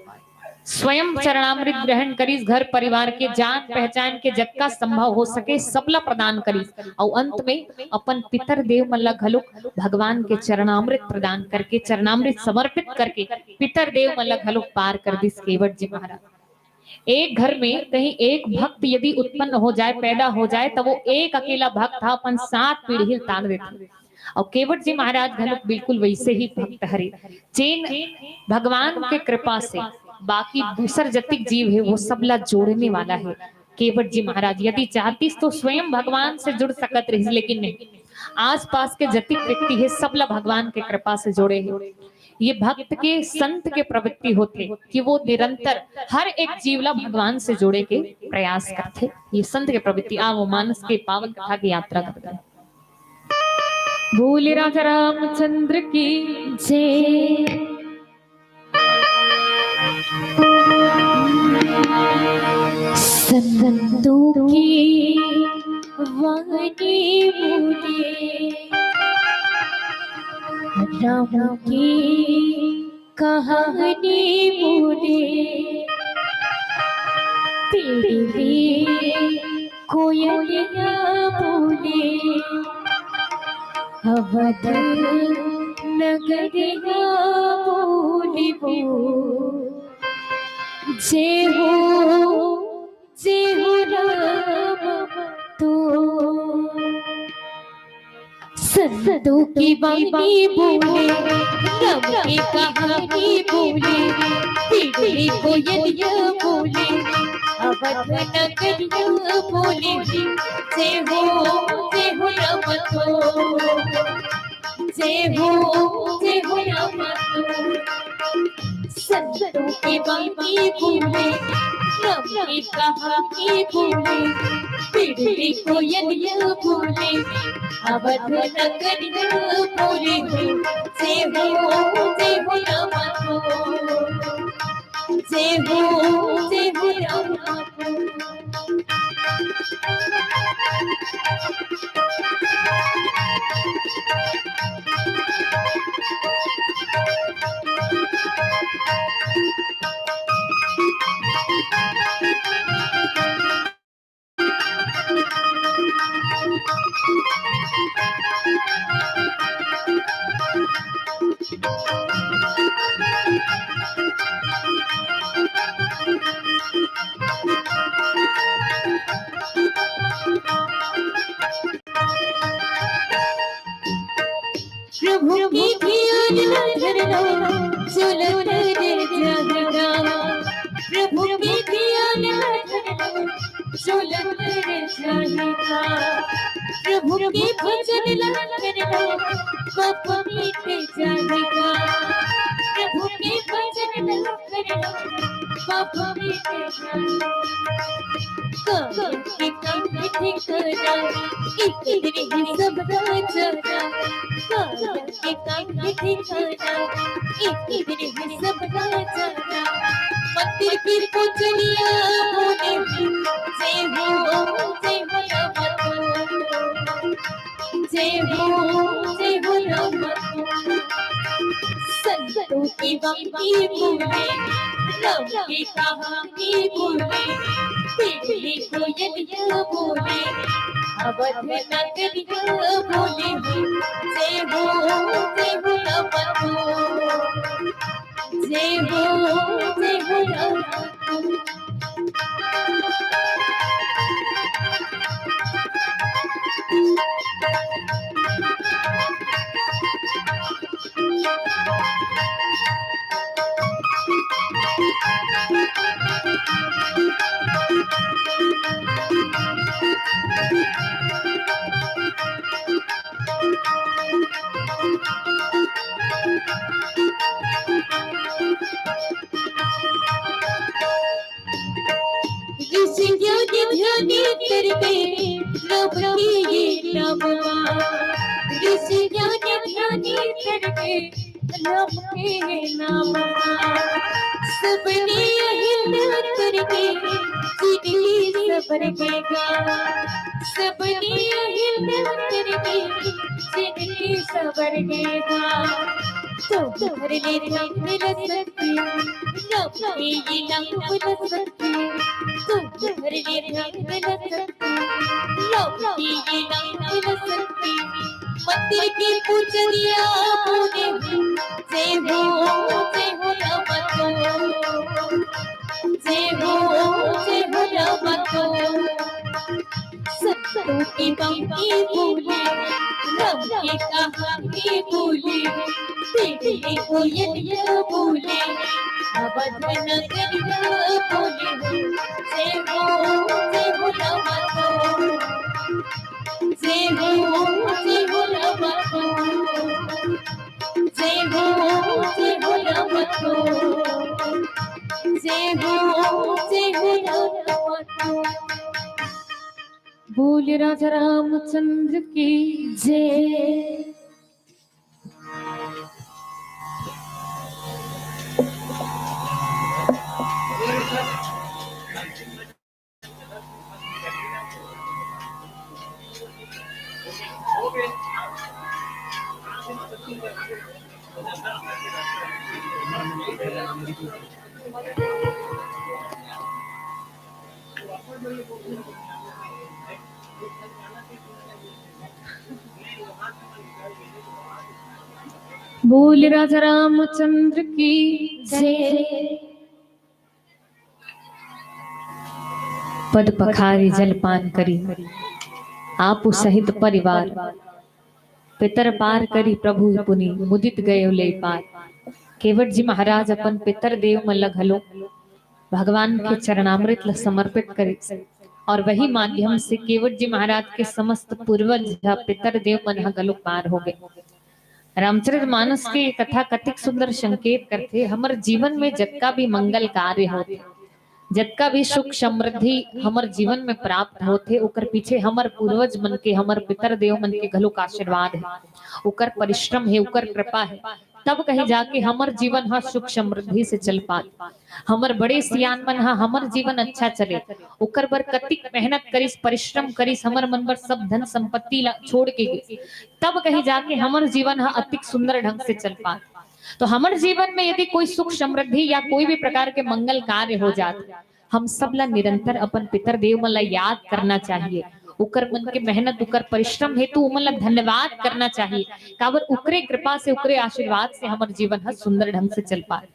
स्वयं चरणामृत ग्रहण करिस, घर परिवार के जान पहचान के जतका संभव हो सके सबला प्रदान करिस, अउ अंत में अपन पितर देव मन ला घलोक भगवान के चरणामृत प्रदान करके, चरणामृत समर्पित करके पितर देव मन ला घलोक पार कर दिस केवट जी महाराज। एक घर में कहीं एक भक्त यदि उत्पन्न हो जाए, पैदा हो जाए, त वो एक अकेला भक्त ह अपन सात पीढ़ी ल तान देथे। अउ केवट जी महाराज घलो बिल्कुल वइसे ही भक्त हरे, जेन भगवान के कृपा से बाकी दूसर जतिक जीव हे, वो सब ला जोड़ने वाला हे। केवट जी महाराज यदि चाहतिस तो स्वयं भगवान से जुड़ सकत रहिस, लेकिन नहीं, आसपास के जतिक व्यक्ति हे, सब ला भगवान के कृपा से जोड़े हे। ये भक्त के, संत के प्रवृत्ति होथे कि वो निरंतर हर एक जीव ला भगवान से जोड़े के प्रयास करथे। ये संत के प्रवृत्ति। आवो मानस के पावन कथा की यात्रा करथन। बोले राजा रामचंद्र की जय। संतों की वाणी बोले, राम की कहानी बोले, पिपली कोयलिया बोले, अवध नगरिया बोले वो, जय हो, जय हो राम तो। संतों की वाणी बोले, राम की कहानी बोले, पिपली कोयलिया बोले, अवध नगरिया बोले, जय हो, जय हो राम तो, जय हो, जय हो राम तो। संतों की वाणी बोले, राम की कहानी बोले, पिपली कोयलिया बोले, अवध नगरिया बोले, जय हो, जय हो राम तो, जय हो, जय हो राम तो। प्रभु की ध्यान न धरना, चलत रे जाहिरा। प्रभु की ध्यान न धरना, चलत रे जाहिरा। प्रभु की भजन न धरना, पाप मिट जाहिरा। प्रभु की भजन न धरना, पाप मिट जाहिरा। काम के काम ठिकाना, एक दिन ही सब जाना। काम के काम ठिकाना, एक दिन ही सब जाना। मंदिर की पुजलिया बोले, जय हो, जय हो राम। जय हो, जय हो राम। संतों की वाणी बोले, राम की कहानी बोले, पिपली कोयलिया बोले, अवध नगरिया बोले, जय हो, जय हो राम। जय हो, जय हो राम। ऋषि ज्ञानी ध्यानी करके, राम के ये नाम हुआ। ऋषि ज्ञानी ध्यानी करके, राम के ये नाम हुआ। सबने अहिंद करके, जिंदगी सबर के गा। सबने अहिंद करके, जिंदगी सबर के गा। तो घर ले रंग रस लौटी, ये नाम रस लौटी। तो घर ले रंग रस लौटी, ये नाम रस लौटी। मंदिर की पुजलिया बोले, जय हो, जय हो राम तो। जय हो, जय हो लमतो। संतों की पंक्ति बोले, रब की कहानी बोले, तेरे कोयल बोले, अवध नगरिया बोले। जय हो, जय हो लमतो। जय हो, जय हो लमतो। जय हो, जय हो लमतो। जय हो, जय हो लमतो। बोल राजा रामचंद्र की जय। बोल राजा रामचंद्र की जय। पद पखारी जलपान करी, आपु सहित परिवार। पितर पार करी प्रभु पुनि, मुदित गए उलई पार। केवट जी महाराज अपन पितर देव मन ल घलो भगवान के चरणामृत ल समर्पित करिस, और वही माध्यम से केवट जी महाराज के समस्त पूर्वज ह, पितर देव मन ह घलो पार हो गए। रामचरित मानस के कथा कतिक सुंदर संकेत करथे। हमर जीवन में जतका भी मंगल कार्य होथे, जतका भी सुख समृद्धि हमर जीवन में प्राप्त होथे, ओकर पीछे हमर पूर्वज मन के, हमर पितर देव मन के घलोक आशीर्वाद हे, ओकर परिश्रम हे, ओकर कृपा हे, तब कहीं जाके हमर जीवन ह सुख समृद्धि से चल पात। हमर बड़े सियान मन ह हमर जीवन अच्छा चले, ओकर बर कतिक मेहनत करिस, परिश्रम करिस, हमर मन बर सब धन संपत्ति ला छोड़ के गे, तब कहीं जाके हमर जीवन ह अतिक सुंदर ढंग से चल पात। तो हमर जीवन में यदि कोई सुख समृद्धि या कोई भी प्रकार के मंगल कार्य हो जात, हम सब ला निरंतर अपन पितर देव मन ला याद करना चाहिए, ओकर मन के मेहनत, ओकर परिश्रम हेतु ओमन ला धन्यवाद करना चाहिए। काबर ओकरे कृपा से, ओकरे आशीर्वाद से हमर जीवन ह सुंदर ढंग से चल पाए।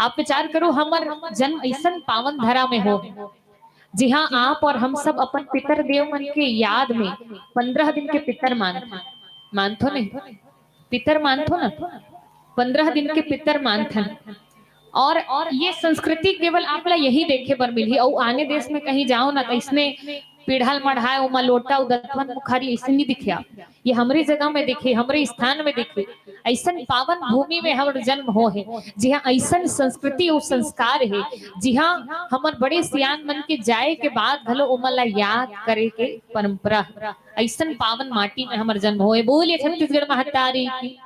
आप विचार करो, हमर जन्म अइसन पावन धरा में हो, जिहां आप और हम सब अपन पितर देव मन के याद में पंद्रह दिन के पितर मानथन, मानथो नहीं? पितर मानथो ना, पंद्रह दिन के पितर मानथन। और, और ये संस्कृति केवल आप ला यही देखे बर मिलही, अउ आने देश में कहीं जाओ ना, तो इसने पीढ़ा ल मढ़ाए, ओमा लोटा अउ दतवन मुखारी, अइसे नहीं दिखे आप। ये हमरे जगह में दिखे, हमरे स्थान में दिखे। अइसन पावन भूमि में हमर जन्म हो हे, जिहां अइसन संस्कृति अउ संस्कार हे, जिहां हमर बड़े सियान मन के जाए के बाद घलो ओमन ला याद करे के परंपरा हे। अइसन पावन माटी में हमर जन्म होए। बोलिए छत्तीसगढ़ महतारी की।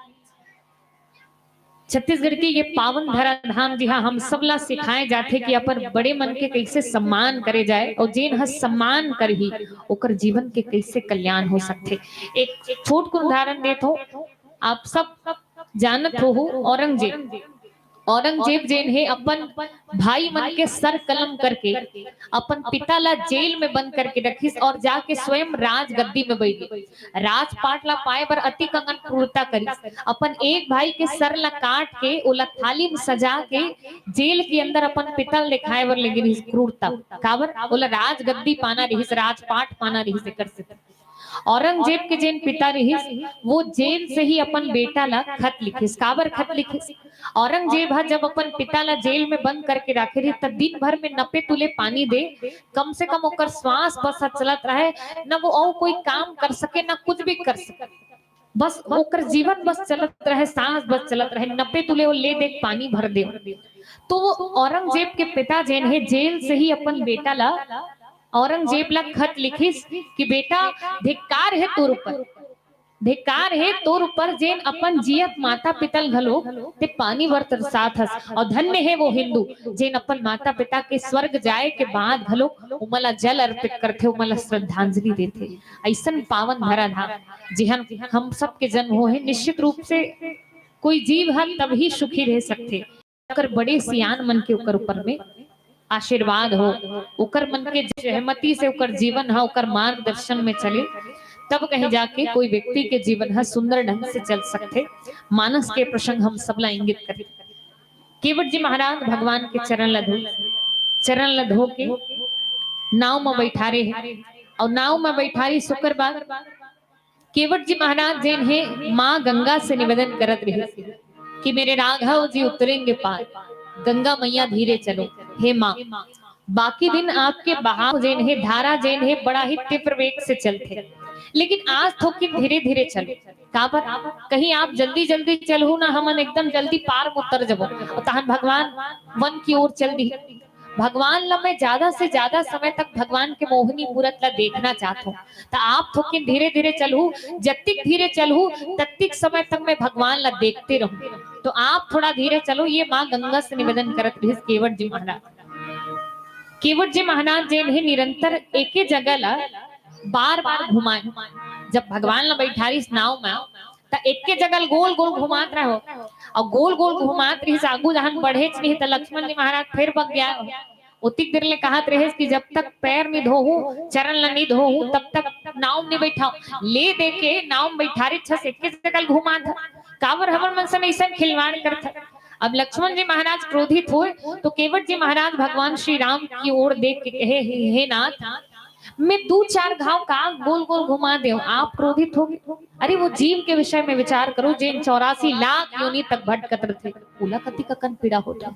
छत्तीसगढ़ के ये पावन धरा धाम, जिहां हम सब ला सिखाए जाथे कि अपन बड़े मन के कइसे सम्मान करे जाए, और जेन ह सम्मान करही, ओकर जीवन के कइसे कल्याण हो सकथे। एक छोट कुन उदाहरण देत हो, आप सब जानत हो, औरंगजेब, औरंगजेब जेन हे अपन भाई मन के सर कलम करके अपन पिता ला जेल में बंद करके रखिस और जाके स्वयं राजगद्दी में बैठ गे। राजपाट ला पाए बर अति कंगन क्रूरता करिस। अपन एक भाई के सर ला काट के ओला थाली में सजा के जेल के अंदर अपन पिता ला दिखाए बर लेगे रिहिस। क्रूरता काबर? ओला राजगद्दी पाना रिहिस, राजपाट पाना रिहिस, एकर से औरंगजेब के जेन पिता रिहिस, वो जेल से ही अपन बेटा ला खत लिखिस। काबर खत लिखिस? औरंगजेब ह जब अपन पिता ला जेल में बंद करके राखे रिहिस, त दिन भर में नपे तुले पानी दे, कम से कम ओकर श्वास बस ह चलत रहे, न वो अउ कोई काम कर सके, न कुछ भी कर सके, बस ओकर जीवन बस चलत रहे, सांस बस चलत रहे, नपे तुले वो ले दे, पानी भर दे। तो वो औरंगजेब के पिता जेन हे, जेल से ही अपन बेटा ला, औरंगजेब ला खत लिखिस कि बेटा, धिक्कार हे तोर ऊपर, धिक्कार हे तोर ऊपर, जेन अपन जियत माता पिता ल घलो ते पानी बर तरसात हस, और धन्य हे वो हिंदू जेन अपन माता पिता के स्वर्ग जाए के बाद घलो ओमन ला जल अर्पित करथे, ओमन ला श्रद्धांजलि देथे। अइसन पावन धरा धाम जिहां हम सब के जन्म हो हे, निश्चित रूप से कोई जीव ह तभी सुखी रह सकथे, ओकर बड़े सियान मन के ओकर ऊपर में आशीर्वाद हो, ओकर मन के सहमति से ओकर जीवन ह ओकर मार्गदर्शन में चले, तब कहीं जाके कोई व्यक्ति के जीवन ह सुंदर ढंग से चल सकथे। मानस के प्रसंग हम सबला इंगित करथे। केवट जी महाराज भगवान के चरण ला धोए, चरण ल धो के नाव म बैठारे हे। अउ नाव म बैठारी सुकर बाद केवट जी महाराज जेन हे माँ गंगा से निवेदन करत रहे कि मेरे राघव जी उतरेंगे पार, गंगा मैया धीरे चलो। हे माँ, बाकी दिन आपके बहाव जेन हे, धारा जेन हे, बड़ा ही तीव्र वेग से चलथे, लेकिन आज थोकिन धीरे धीरे चलो। काबर? कहीं आप जल्दी जल्दी चलहू ना, हमन एकदम जल्दी पार म उतर जबो। अउ तहन भगवान वन की ओर चल दी। भगवान ला मैं ज्यादा से ज्यादा समय तक भगवान के मोहनी मूरत ला देखना चाहत हूँ, त आप थोकिन धीरे धीरे चलहू। जत्तिक धीरे चलहू, तत्तिक समय तक मैं भगवान ला देखते रहूँ। तो आप थोड़ा धीरे चलो, ये माँ गंगा से निवेदन करत रहिस केवट जी महाराज। केवट जी महाराज जेन हे निरंतर एके जगह ला बार बार घुमाए। जब भगवान ला बैठारिस नाव में, त एके जगह गोल गोल घुमात रहो, अउ गोल गोल घुमात रहिस। आगू जहन बढ़ेच नहीं, त लक्ष्मण जी महाराज फिर बग गया। ओतिक देर ले कहत रहिस कि जब तक पैर नहीं धोहू, चरण ला नहीं धोहू, तब तक नाव में नहीं बैठाओ। ले दे के नाव में बैठारिस, एके जगह घुमात हे। काबर हमर मन से अइसन खिलवाड़ करत हे? अब लक्ष्मण जी महाराज क्रोधित हुए, तो केवट जी महाराज भगवान श्री राम की ओर देख के कहे, हे, हे नाथ, मैं दू चार घाव का गोल गोल घुमा देव, आप क्रोधित हो गए। अरे, वो जीव के विषय में विचार करो, जेन चौरासी लाख योनि तक भटकत रथे, ओला कतिक अकन पीड़ा होथे।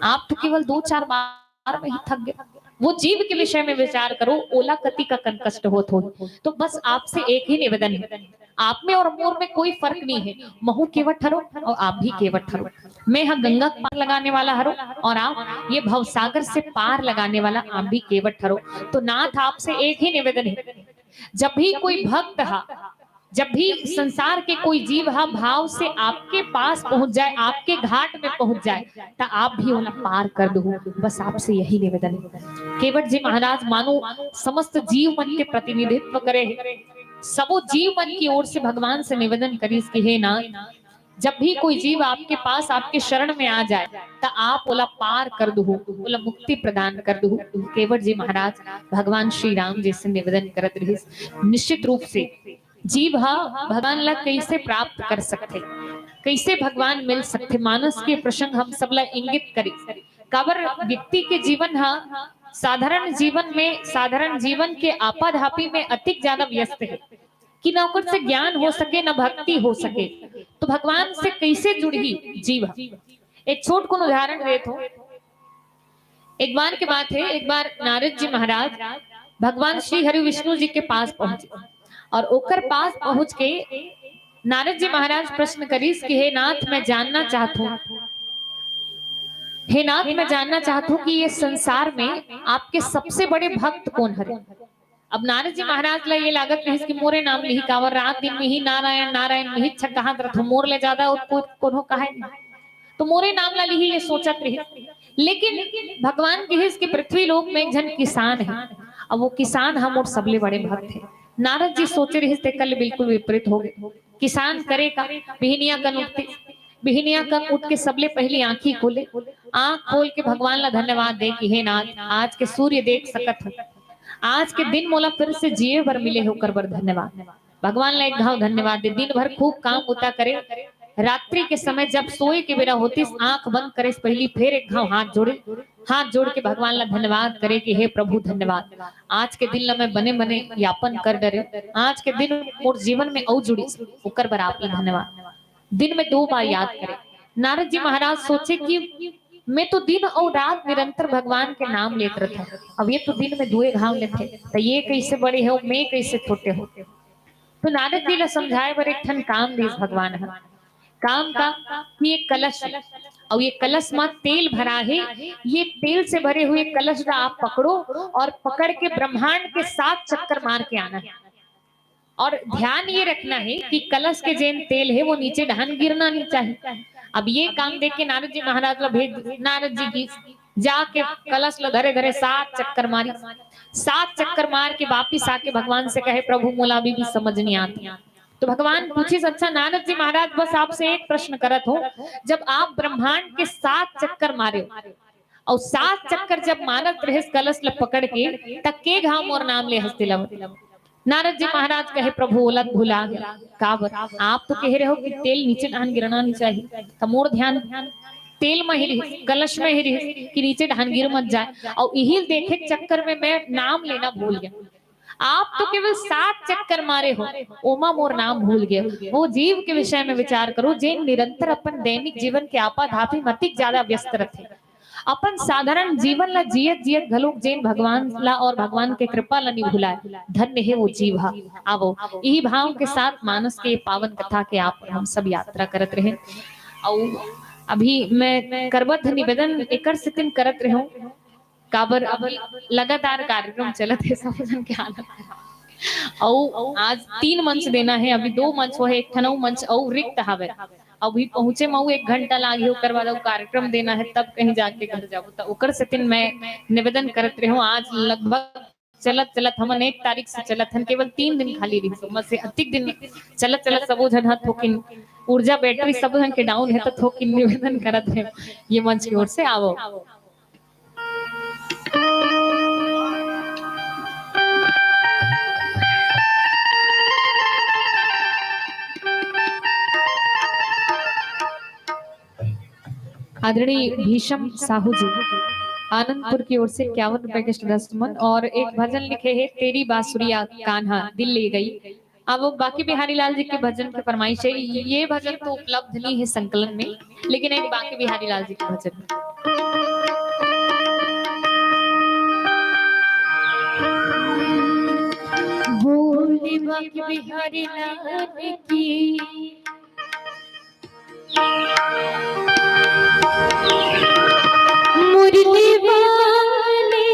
आप तो केवल दो चार बार में ही थक गए, वो जीव के विषय में विचार करो, ओला कतिक अकन कष्ट होत होही। तो बस आपसे एक ही निवेदन है, आप में और मोर में कोई फर्क नहीं है। महू केवट हरो और आप भी केवट हरो। मैं हा गंगा पार लगाने वाला हरो और आप ये भवसागर से पार लगाने वाला आप भी केवट हरो। तो नाथ, आपसे एक ही निवेदन है, जब भी कोई भक्त हा, जब भी संसार के कोई जीव हा भाव से आपके पास पहुंच जाए, आपके घाट में पहुंच जाए, त आप भी ओला पार कर दो। बस आपसे यही निवेदन है। केवट जी महाराज मानो समस्त जीव मन के प्रतिनिधित्व करे हे, सबो जीव मन की ओर से भगवान से निवेदन करिस कि हे नाथ, जब भी कोई जीव आपके पास, आपके शरण में आ जाए, त आप ओला पार कर दो, ओला मुक्ति प्रदान कर दो। केवट जी महाराज भगवान श्री राम जी से निवेदन करत रहिस। निश्चित रूप से जीव हा भगवान ला कैसे प्राप्त कर सकथे, कैसे भगवान मिल सकथे, मानस के प्रसंग हम सब ला इंगित करे। काबर व्यक्ति के जीवन हा साधारण जीवन में, साधारण जीवन के आपाधापी में अतिक ज्यादा व्यस्त है कि ना ओकर से ज्ञान हो सके, ना भक्ति हो सके। तो भगवान से कैसे जुड़ही जीव हा? एक छोट कुन उदाहरण देत हो। एक बार के बात है, एक बार नारद जी महाराज भगवान श्री हरि विष्णु जी के पास पहुंचे और ओकर पास पहुंच के नारद जी महाराज प्रश्न करिस कि हे नाथ, मैं जानना चाहत हूँ, हे नाथ, मैं जानना चाहत हूँ कि ये संसार में आपके सबसे बड़े भक्त कौन हरे? अब नारद जी महाराज ला ये लागत रहिस कि मोरे नाम लिही, काबर रात दिन में ही नारायण नारायण में ही छक कहात रथो, मोर ले ज्यादा और कोई कोनो कहे नहीं, तो मोरे नाम ला लिही, ये सोचत रहिस। लेकिन भगवान कहिस कि पृथ्वी लोक में एक झन किसान है, अब वो किसान हा मोर सबले बड़े भक्त है। नारद जी सोचे रहिस, तेकर ले बिल्कुल विपरीत हो गए। किसान करे का, बिहनिया कन उठते, बिहनिया कन उठ के सबले पहली आंखी खोले, आंख खोल के भगवान ला धन्यवाद दे कि हे नाथ, आज के सूर्य देख सकत हूँ, आज के दिन मोला फिर से जिए बर मिले हे, ओकर बर धन्यवाद। भगवान ला एक घाव धन्यवाद दे। दिन भर खूब काम बुता करे, रात्रि के समय जब सोए के बेरा होतिस, आंख बंद करे से पहली फिर एक घाव हाथ जोड़े, हाथ जोड़ के भगवान ला धन्यवाद करे कि हे प्रभु, धन्यवाद, आज के दिन ला मैं बने बने यापन कर डरे, आज के दिन मोर जीवन में अउ जुड़िस, ओकर बर आप ला धन्यवाद। दिन में दो बार याद करे। नारद जी महाराज सोचे कि मैं तो दिन अउ रात निरंतर भगवान के नाम लेत रथंव, अब ये तो दिन में दुए घाव लेथे, त ये कैसे बड़े हो, मैं कैसे छोटे हो। तो नारद जी ला समझाए बर एक ठन काम दिस भगवान ह। काम का कि एक कलश है, अउ ये कलश म तेल भरा है, ये तेल से भरे हुए कलश ला आप पकड़ो और पकड़ के ब्रह्मांड के सात चक्कर मार के आना है। और ध्यान ये रखना है कि कलश के जेन तेल है वो नीचे डहान गिरना नहीं चाहिए। अब ये काम देख के नारद जी महाराज ला भेज, नारद जी की जाके कलश ला धरे धरे सात चक्कर मारी, सात चक्कर मार के वापिस आके भगवान से कहे, प्रभु मोला अभी भी समझ नहीं आत। तो भगवान पूछिस, अच्छा नारद जी महाराज, बस आपसे एक प्रश्न करत हो, जब आप ब्रह्मांड के सात चक्कर मारे हो, अउ सात चक्कर जब मारत रहेस कलश ल पकड़ के, त के घाव मोर नाम ले हस तेला बता। नारद जी महाराज कहे, प्रभु ओला भुला गे। काबर? आप तो कहे रहे हो कि तेल नीचे डहान गिरना नहीं चाहिए, त मोर ध्यान तेल में ही रिहिस, कलश में ही रिहिस कि नीचे डाहन गिर मत जाए। अउ इही देखे के चक्कर में मैं नाम लेना भूल गेंव। आप तो केवल सात चक्कर मारे हो, ओमा मोर नाम भूल गेव। वो जीव के विषय में विचार करो, जेन निरंतर अपन दैनिक जीवन के आपाधापी म अतिक ज्यादा व्यस्त रथे। अपन साधारण जीवन ला जियत जियत घलोक जेन भगवान ला और भगवान के कृपा ला नि भुलाय, धन्य हे वो जीव हा। आवो, इही भाव के साथ मानस के पावन कथा के आप हम सब यात्रा करत रहेन। अउ अभी मैं करबद्ध निवेदन एकर सेतिन करत रहेंव, काबर अभी लगातार कार्यक्रम चलत हे, सब झन के हालत खराब। अउ आज तीन मंच देना हे, अभी दो मंच होहे, एक ठन अउ मंच अउ रिक्त हावय। अभी पहुंचे म अउ एक घंटा लागही, ओकर बाद अउ कार्यक्रम देना हे, तब कहीं जाके घर जाबो। त ओकर सेतिन मैं निवेदन करत रहेंव, आज लगभग चलत चलत हमन एक तारीख से चलत हन, केवल तीन दिन खाली रहिस, ओमा से अतिक दिन चलत चलत सबो झन ह थोकिन ऊर्जा बैटरी सबो झन के डाउन हे, त थोकिन निवेदन करत हे ये मंच की ओर से आवो। आदरणीय भीषम साहू जी, आनंदपुर की ओर से इक्यावन रुपए के श्रद्धा सुमन और एक भजन लिखे हे, तेरी बांसुरिया कान्हा दिल ले गई। अब बांके बिहारी लाल जी के भजन के फरमाइश हे। ये भजन तो उपलब्ध नहीं है संकलन में, लेकिन एक बांके बिहारी लाल जी के भजन। बोले बांके बिहारी लाल की। मुरली वाले,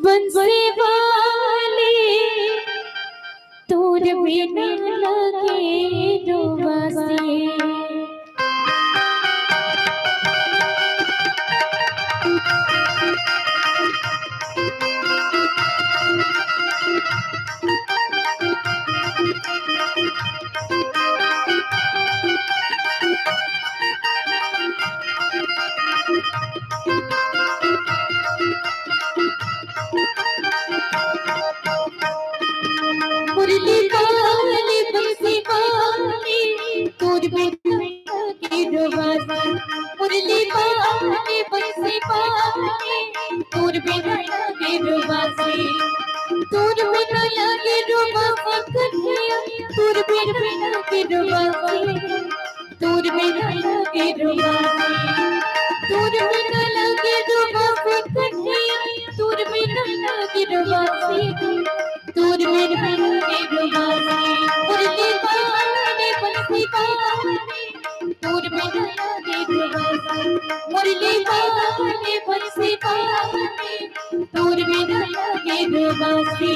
बंसी वाले, तोर बिना लगे डुबासी। मुरली वाले, बंसी वाले, तोर बिना लगे डुबासी। मुरली वाले, बंसी वाले, तोर बिना लगे डुबासी। तोर बिना लगे डुबासी कन्हैया, तोर बिना लगे डुबासी। तोर बिना लगे डुबासी, तोर बिना लगे डुबासी कन्हैया, तोर बिना लगे डुबासी, तोर बिना लगे डुबासी। मुरली वाले, बंसी वाले, तोर बिना लगे डुबासी। मुरली वाले, बंसी वाले, तोर बिना लगे डुबासी।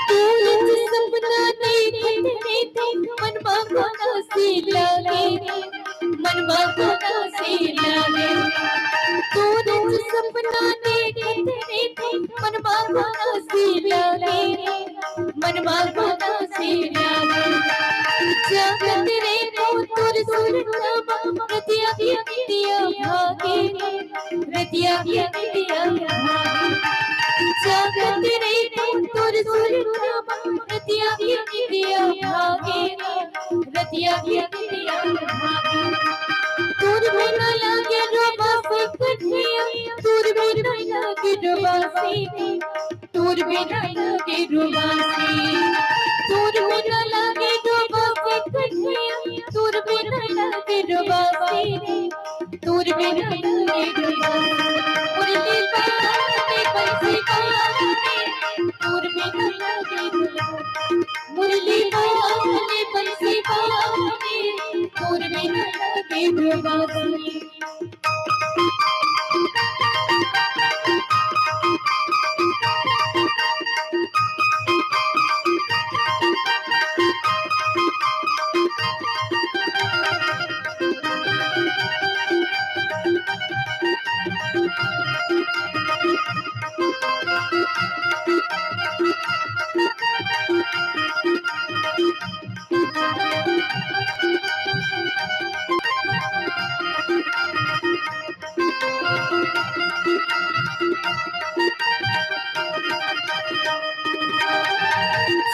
तोर सपना देखत देखत मन मा कोन से लागे, मन मा कोन से लागे। तोर सपना देखत देखत मन मा कोन से लागे, मन मा कोन से लागे। जागत रे तो तोर सुरता मा, रतिया के निंदिया भागे, रतिया के निंदिया भागे। जागत रे तो तोर सुरता मा, रतिया के निंदिया भागे, रतिया के निंदिया भागे। तोर बिना लागे डुबासी कन्हैया, तोर बिना लागे डुबासी। तोर बिना लागे डुबासी, तोर बिना लागे डुबासी कन्हैया, तोर बिना लागे डुबासी, तोर बिना लागे डुबासी। मुरली वाले, बंसी वाले, तोर बिना लागे डुबासी। मुरली वाले, बंसी वाले, तोर बिना लागे डुबासी।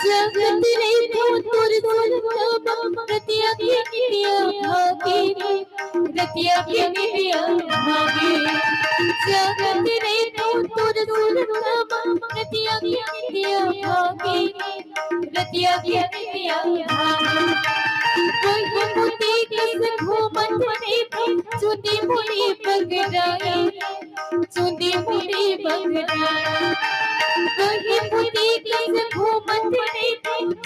जगत रे तू तोर सुरतबा, रतिया के निंदिया भागे रे, रतिया के निंदिया भागे। जगत रे तू तोर सुरतबा, रतिया के निंदिया भागे रे, रतिया के निंदिया भागे। कोई मुती कस घूमत रे, चुनी मुड़ी बगराए। चुंदी मुड़ी बगराए, कहीं मुड़ी कस घूमत रे,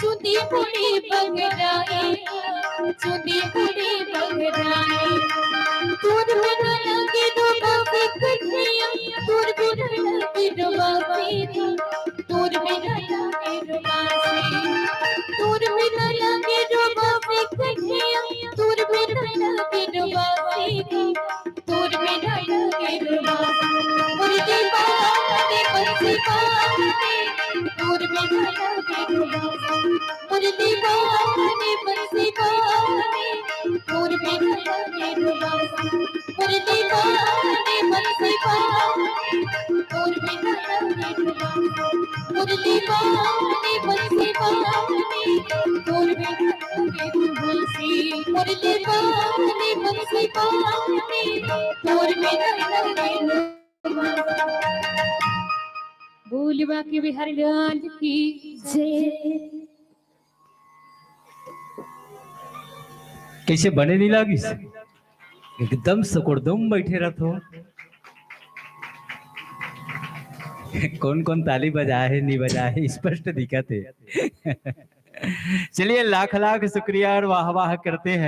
चुंदी मुड़ी बगराए, चुंदी मुड़ी बगराए। तोर बिना लागे डोबा कन्हैया, तोर बिना लागे डोबा कन्हैया, तोर बिना लागे डोबा कन्हैया, तोर बिना लागे डोबा कन्हैया, तोर बिना लागे डोबा कन्हैया। तोर बिना लागे डोबा, मोर दीवाने बंसी वाले, तोर बिना लागे डोबा, मोर दीवाने बंसी वाले, तोर बिना लागे डोबा, मोर दीवाने बंसी वाले, तोर बिना लागे डोबा, मोर दीवाने बंसी वाले, तोर बिना लागे डोबा, मोर दीवाने बंसी वाले, बोल बांके बिहारी लाल की जय। कैसे बने नहीं लागिस? एकदम सुकुड़दुम बैठे रहत हो। कौन कौन ताली बजाए है, नहीं बजाए है, स्पष्ट दिखत है। चलिए, लाख लाख शुक्रिया और वाह वाह करते हैं।